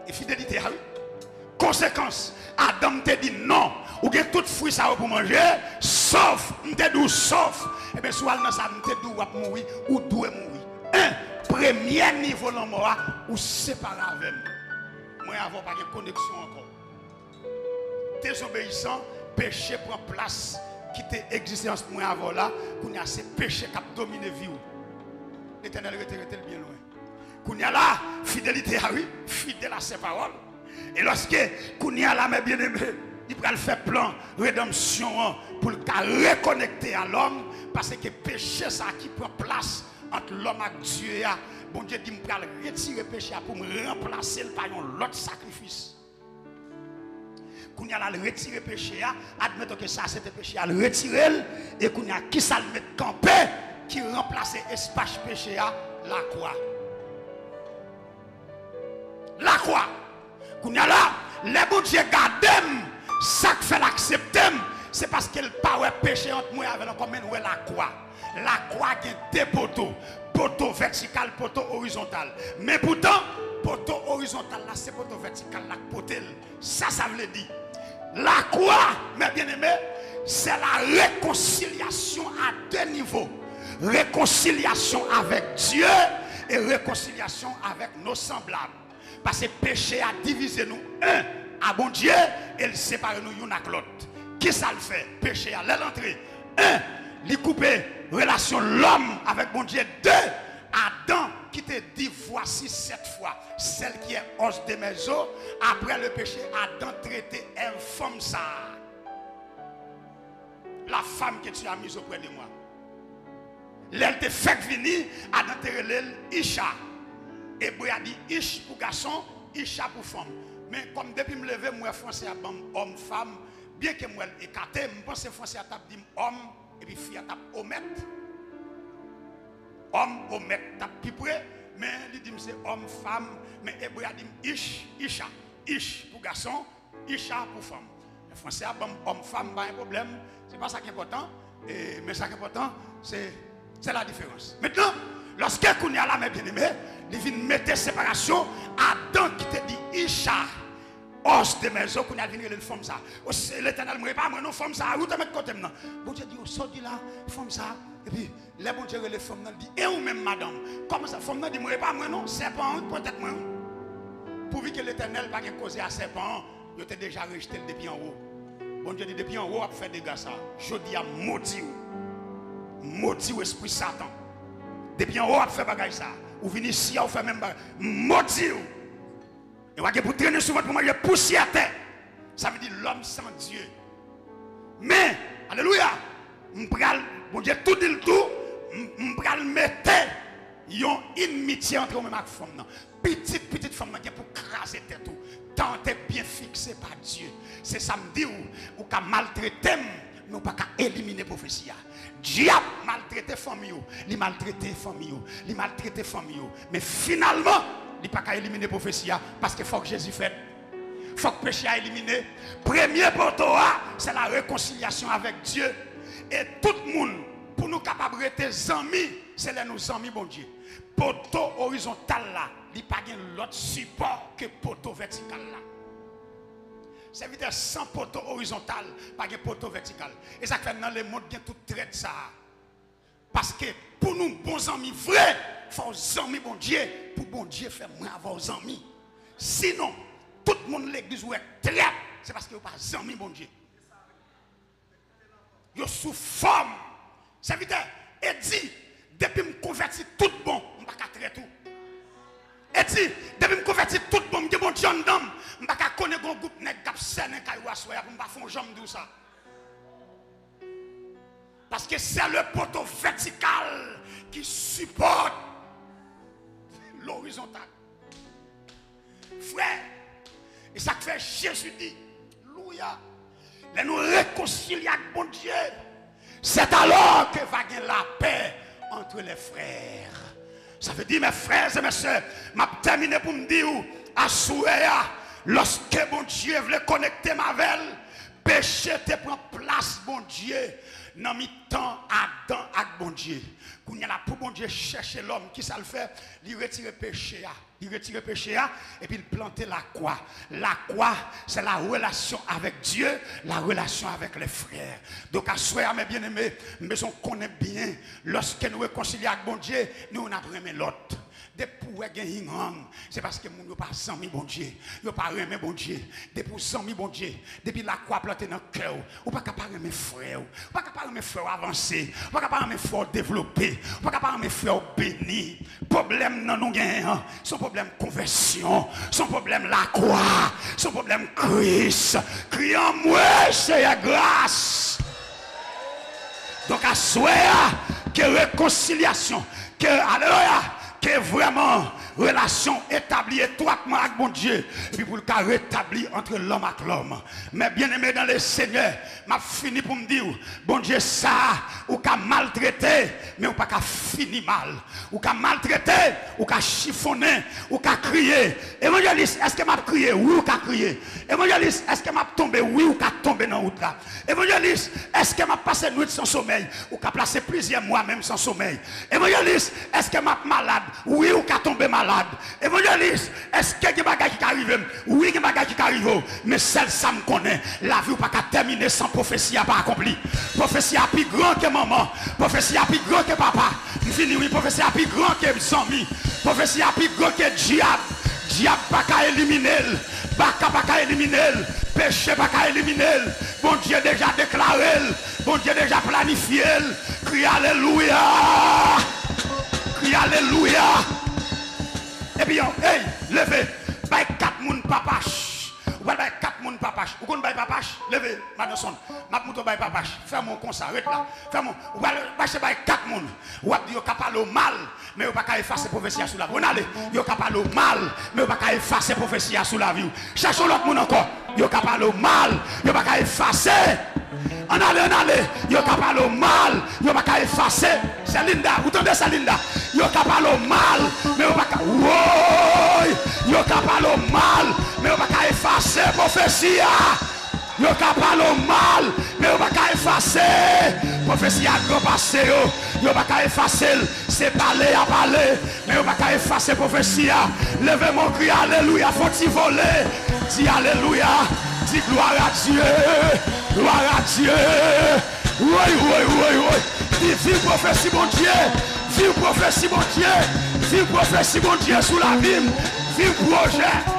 E fidelite a, wi. Konsekans, Adan, m te di non. Ou gen tout fwi sa yo pou manje, sòf, m te di w sòf. Ebyen, si w al nan sa, m te di w w ap mouri, ou dwe mouri. En, premye nivo lanmò a, ou separe avè m. Mwen avè w pa gen koneksyon ankò. Dezobeyisan, peche pran plas ki te egziste ant mwen avè w la, kounye a se peche k ap domine vi w. Letènèl rete, rete l byen lwen. Kounye a la, fidelite a, wi, fidèl a se pawòl. E lòske, kounye a la, mes bien-aimés, li pral fè plan redanmsyon an pou l ka rekonekte a lòm, paske peche sa ki pran plas ant lòm ak Dye a, Bondye di m pral retire peche a pou m ranplase l pa yon lòt sakrifis. Kounye a la, l retire peche a, admeton ke sa se te peche a, l retire l, e kounye a, kisa l met kanpe ki ranplase espas peche a? Lakwa. Lakwa. Kounye a la, lè Bondye gade m, sa k fè l aksepte m, se paske l pa wè peche ant mwen avè l ankò, men l wè lakwa. Lakwa gen de poto, poto vètikal, poto orizontal. Men poutan, poto orizontal la, se poto vètikal la k pote l. Sa sa vle di? Lakwa, mes bien-aimés, c'est la réconciliation à deux niveaux. Réconciliation avec Dieu et réconciliation avec nos semblables. Paske peche a divize nou, en, a Bondye, e l separe nou youn ak lòt. Kisa l fè? Peche a, lè l antre, en, li koupe relasyon lòm avèk Bondye, de, Adan ki te di voici sept fois celle qui est os de mes os, après le péché, Adan trete Èv, fanm sa a, la femme que tu as mise auprès de moi. Lè l te fèk vini, Adan te rele l Isha. Ebre a di Ish pou gason, Isha pou fanm. Men kòm depi m leve, m wè franse a ban m homme, femme, byenke m wè l ekate, m panse franse a t ap di m homme, epi fi a t ap omet. Homme, omet t ap pi pre, men li di m se homme, femme, men ebre a di m Ish, Isha. Ish pou gason, Isha pou fanm. Franse a ban m homme, femme, pa gen pwoblèm. Se pa sa k enpòtan. E, men sa k enpòtan, se, se la diferans. Mentnan, lòske kounye a la, mes bien-aimés, li vin mete separasyon, Adan ki te di Isha, os de mes os, kounye a l vin rele l fanm sa. O, se Letènèl, mwen, e pa mwen non, fanm sa, ou te met kote m nan. Bondye di, o, sa w di la, fanm sa, epi, lè Bondye rele fanm nan, li di, e ou menm, madanm? Kòman sa? Fanm nan di, mwen, e pa mwen non, sèpan an wi k pran tèt mwen wi. Pouvi ke Letènèl pa gen koze a sèpan an, yo te deja rejte l depi anwo. Bondye di, depi anwo w ap fè dega sa. Jodi a, m modi w. M modi w, espri Satan. Depi anwo w ap fè bagay sa. Ou vin isi a, ou fè menm bagay. M modi w. E w a gen pou trennen sou vant pou manje pousyè tè. Sa vle di lòm san Dye. Men, alelouya, m pral, Bondye tou di l tou, m, m pral mete yon inimitye antre w menm ak fanm nan. Pitit, pitit fanm nan gen pou kraze tèt ou. Tan an te byen fikse pa Dye. Se sa m di w, ou ka maltrete m, men w pa ka elimine pwofesi a. Dyab maltrete fanmi w, li maltrete fanmi w, li maltrete fanmi w. Men finalman, li pa ka elimine pwofesi a, paske fòk Jezi fèt. Fòk peche a elimine. Premye poto a, se la rekonsilyasyon avèk Dye. E tout moun, pou nou kapab rete zanmi, se lè nou zanmi Bondye. Poto orizontal la, li pa gen lòt sipò ke poto vètikal la. Sèvitè, san poto orizontal, pa gen poto vètikal. E sa k fè nan lemonn gen tout trèt sa a. Paske pou nou bon zanmi vre, fò w zanmi Bondye, pou Bondye fè mwen avè w zanmi. Sinon, tout moun legliz ou wè trèt, se paske yo pa zanmi Bondye. Yo sou fòm. Sèvitè, e di, depi m konvèti tout bon, m pa ka trèt ou. E di, depi m konvèti tout bon, m gen Bondye anndan m, m pa ka konnen gon gwoup nèg k ap sènen kay ou aswè a pou m pa fè yon jan m di w sa. Paske se le poto vètikal ki sipòte lorizontal. Frè, e sa k fè Jezi di, louya, lè nou rekonsilye ak Bondye, c'est alors que va gen lapè entre les frères. Sa vle di, mes frères et mes sœurs, m ap tèmine pou m di w, aswè a, lòske Bondye vle konekte m avè l, peche te pran plas Bondye nan mitan Adan ak Bondye. Kounye a la, pou Bondye chèche lòm, kisa l fè? Li retire peche a. Li retire peche a, epi l plante lakwa. Lakwa, se la relasyon avèk Dye, la relasyon avèk lè frè. Donk, aswè a, mes bien-aimés, m bezwen konnen byen, lòske nou rekonsilye ak Bondye, nou youn ap renmen lòt. Depi w wè gen hinang, se paske moun yo pa zanmi Bondye, yo pa renmen Bondye. Depi w zanmi Bondye, depi lakwa plante nan kè w, ou pa ka pa renmen frè w, ou pa ka pa renmen frè w avanse, ou pa ka pa renmen frè w devlope, ou pa ka pa renmen frè w beni. Pwoblèm nan nou genyen an, se yon pwoblèm konvèsyon, se yon pwoblèm lakwa, se yon pwoblèm Kris. Kriye anmwe, Seyè, gras. Donk, aswè a, ke rekonsilyasyon, ke, alelouya, ke vrèman relasyon etabli etwatman ak Bondye, epi pou l ka retabli antre lòm ak lòm. Mes bien-aimés dans le Seigneur, m ap fini pou m di w, Bondye sa a, ou ka maltrete, men ou pa ka fini mal. Ou ka maltrete, ou ka chifonnen, ou ka kriye. Evanjelis, èske m ap kriye? Wi, ou ka kriye. Evanjelis, èske m ap tonbe? Wi, ou ka tonbe nan wout la. Evanjelis, èske m ap pase nwit san somèy? Ou ka pase plizyè mwa menm san somèy. Evanjelis, èske m ap malad? Wi, ou ka tonbe malad. Evanjelis, èske gen bagay ki ka rive m? Wi, gen bagay ki ka rive w. Men sèl sa m konnen, lavi w pa ka tèmine san pwofesi a pa akonpli. Pwofesi a pi gran ke manman. Pwofesi a pi gran ke papa. M fini, wi, pwofesi a pi gran ke zanmi. Pwofesi a pi gran ke dyab. Dyab pa ka elimine l. Baka pa ka elimine l. Peche pa ka elimine l. Bondye deja deklare l. Bondye deja planifye l. Kriye alelouya. Kriye alelouya. Epi, yon, hey, leve. Bay kat moun papach. Ou pral bay kat moun papach. Ou konn bay papach? Leve, madanson. M ap montre w bay papach. Fè men w konsa, ret la. Fè men w. Ou pral mache bay kat moun. W ap di yo ka pale w mal, men yo pa ka efase pwofesi a sou lavi w. Ann ale. Yo ka pale w mal, men yo pa ka efase pwofesi a sou lavi w. Chèche yon lòt moun ankò. Yo ka pale w mal, yo pa ka efase. Ann ale, ann ale. Yo ka pale w mal, yo pa ka efase. Sè Linda, ou tande, Sè Linda? Yo ka pale w mal, men yo pa ka, woy! Yo ka pale w mal, men yo pa ka efase pwofesi a. Yo ka pale w mal, men yo pa ka efase. Pwofesi a gran pase yo. Yo pa ka efase l. Se pale y ap pale, men yo pa ka efase pwofesi a. Leve men w, kriye alelouya, fè yon ti vole. Di alelouya, di gloire à Dieu, gloire à Dieu. Woy, woy, woy, woy. Di viv pwofesi Bondye, viv pwofesi Bondye, viv pwofesi Bondye sou lavi m, viv pwojè.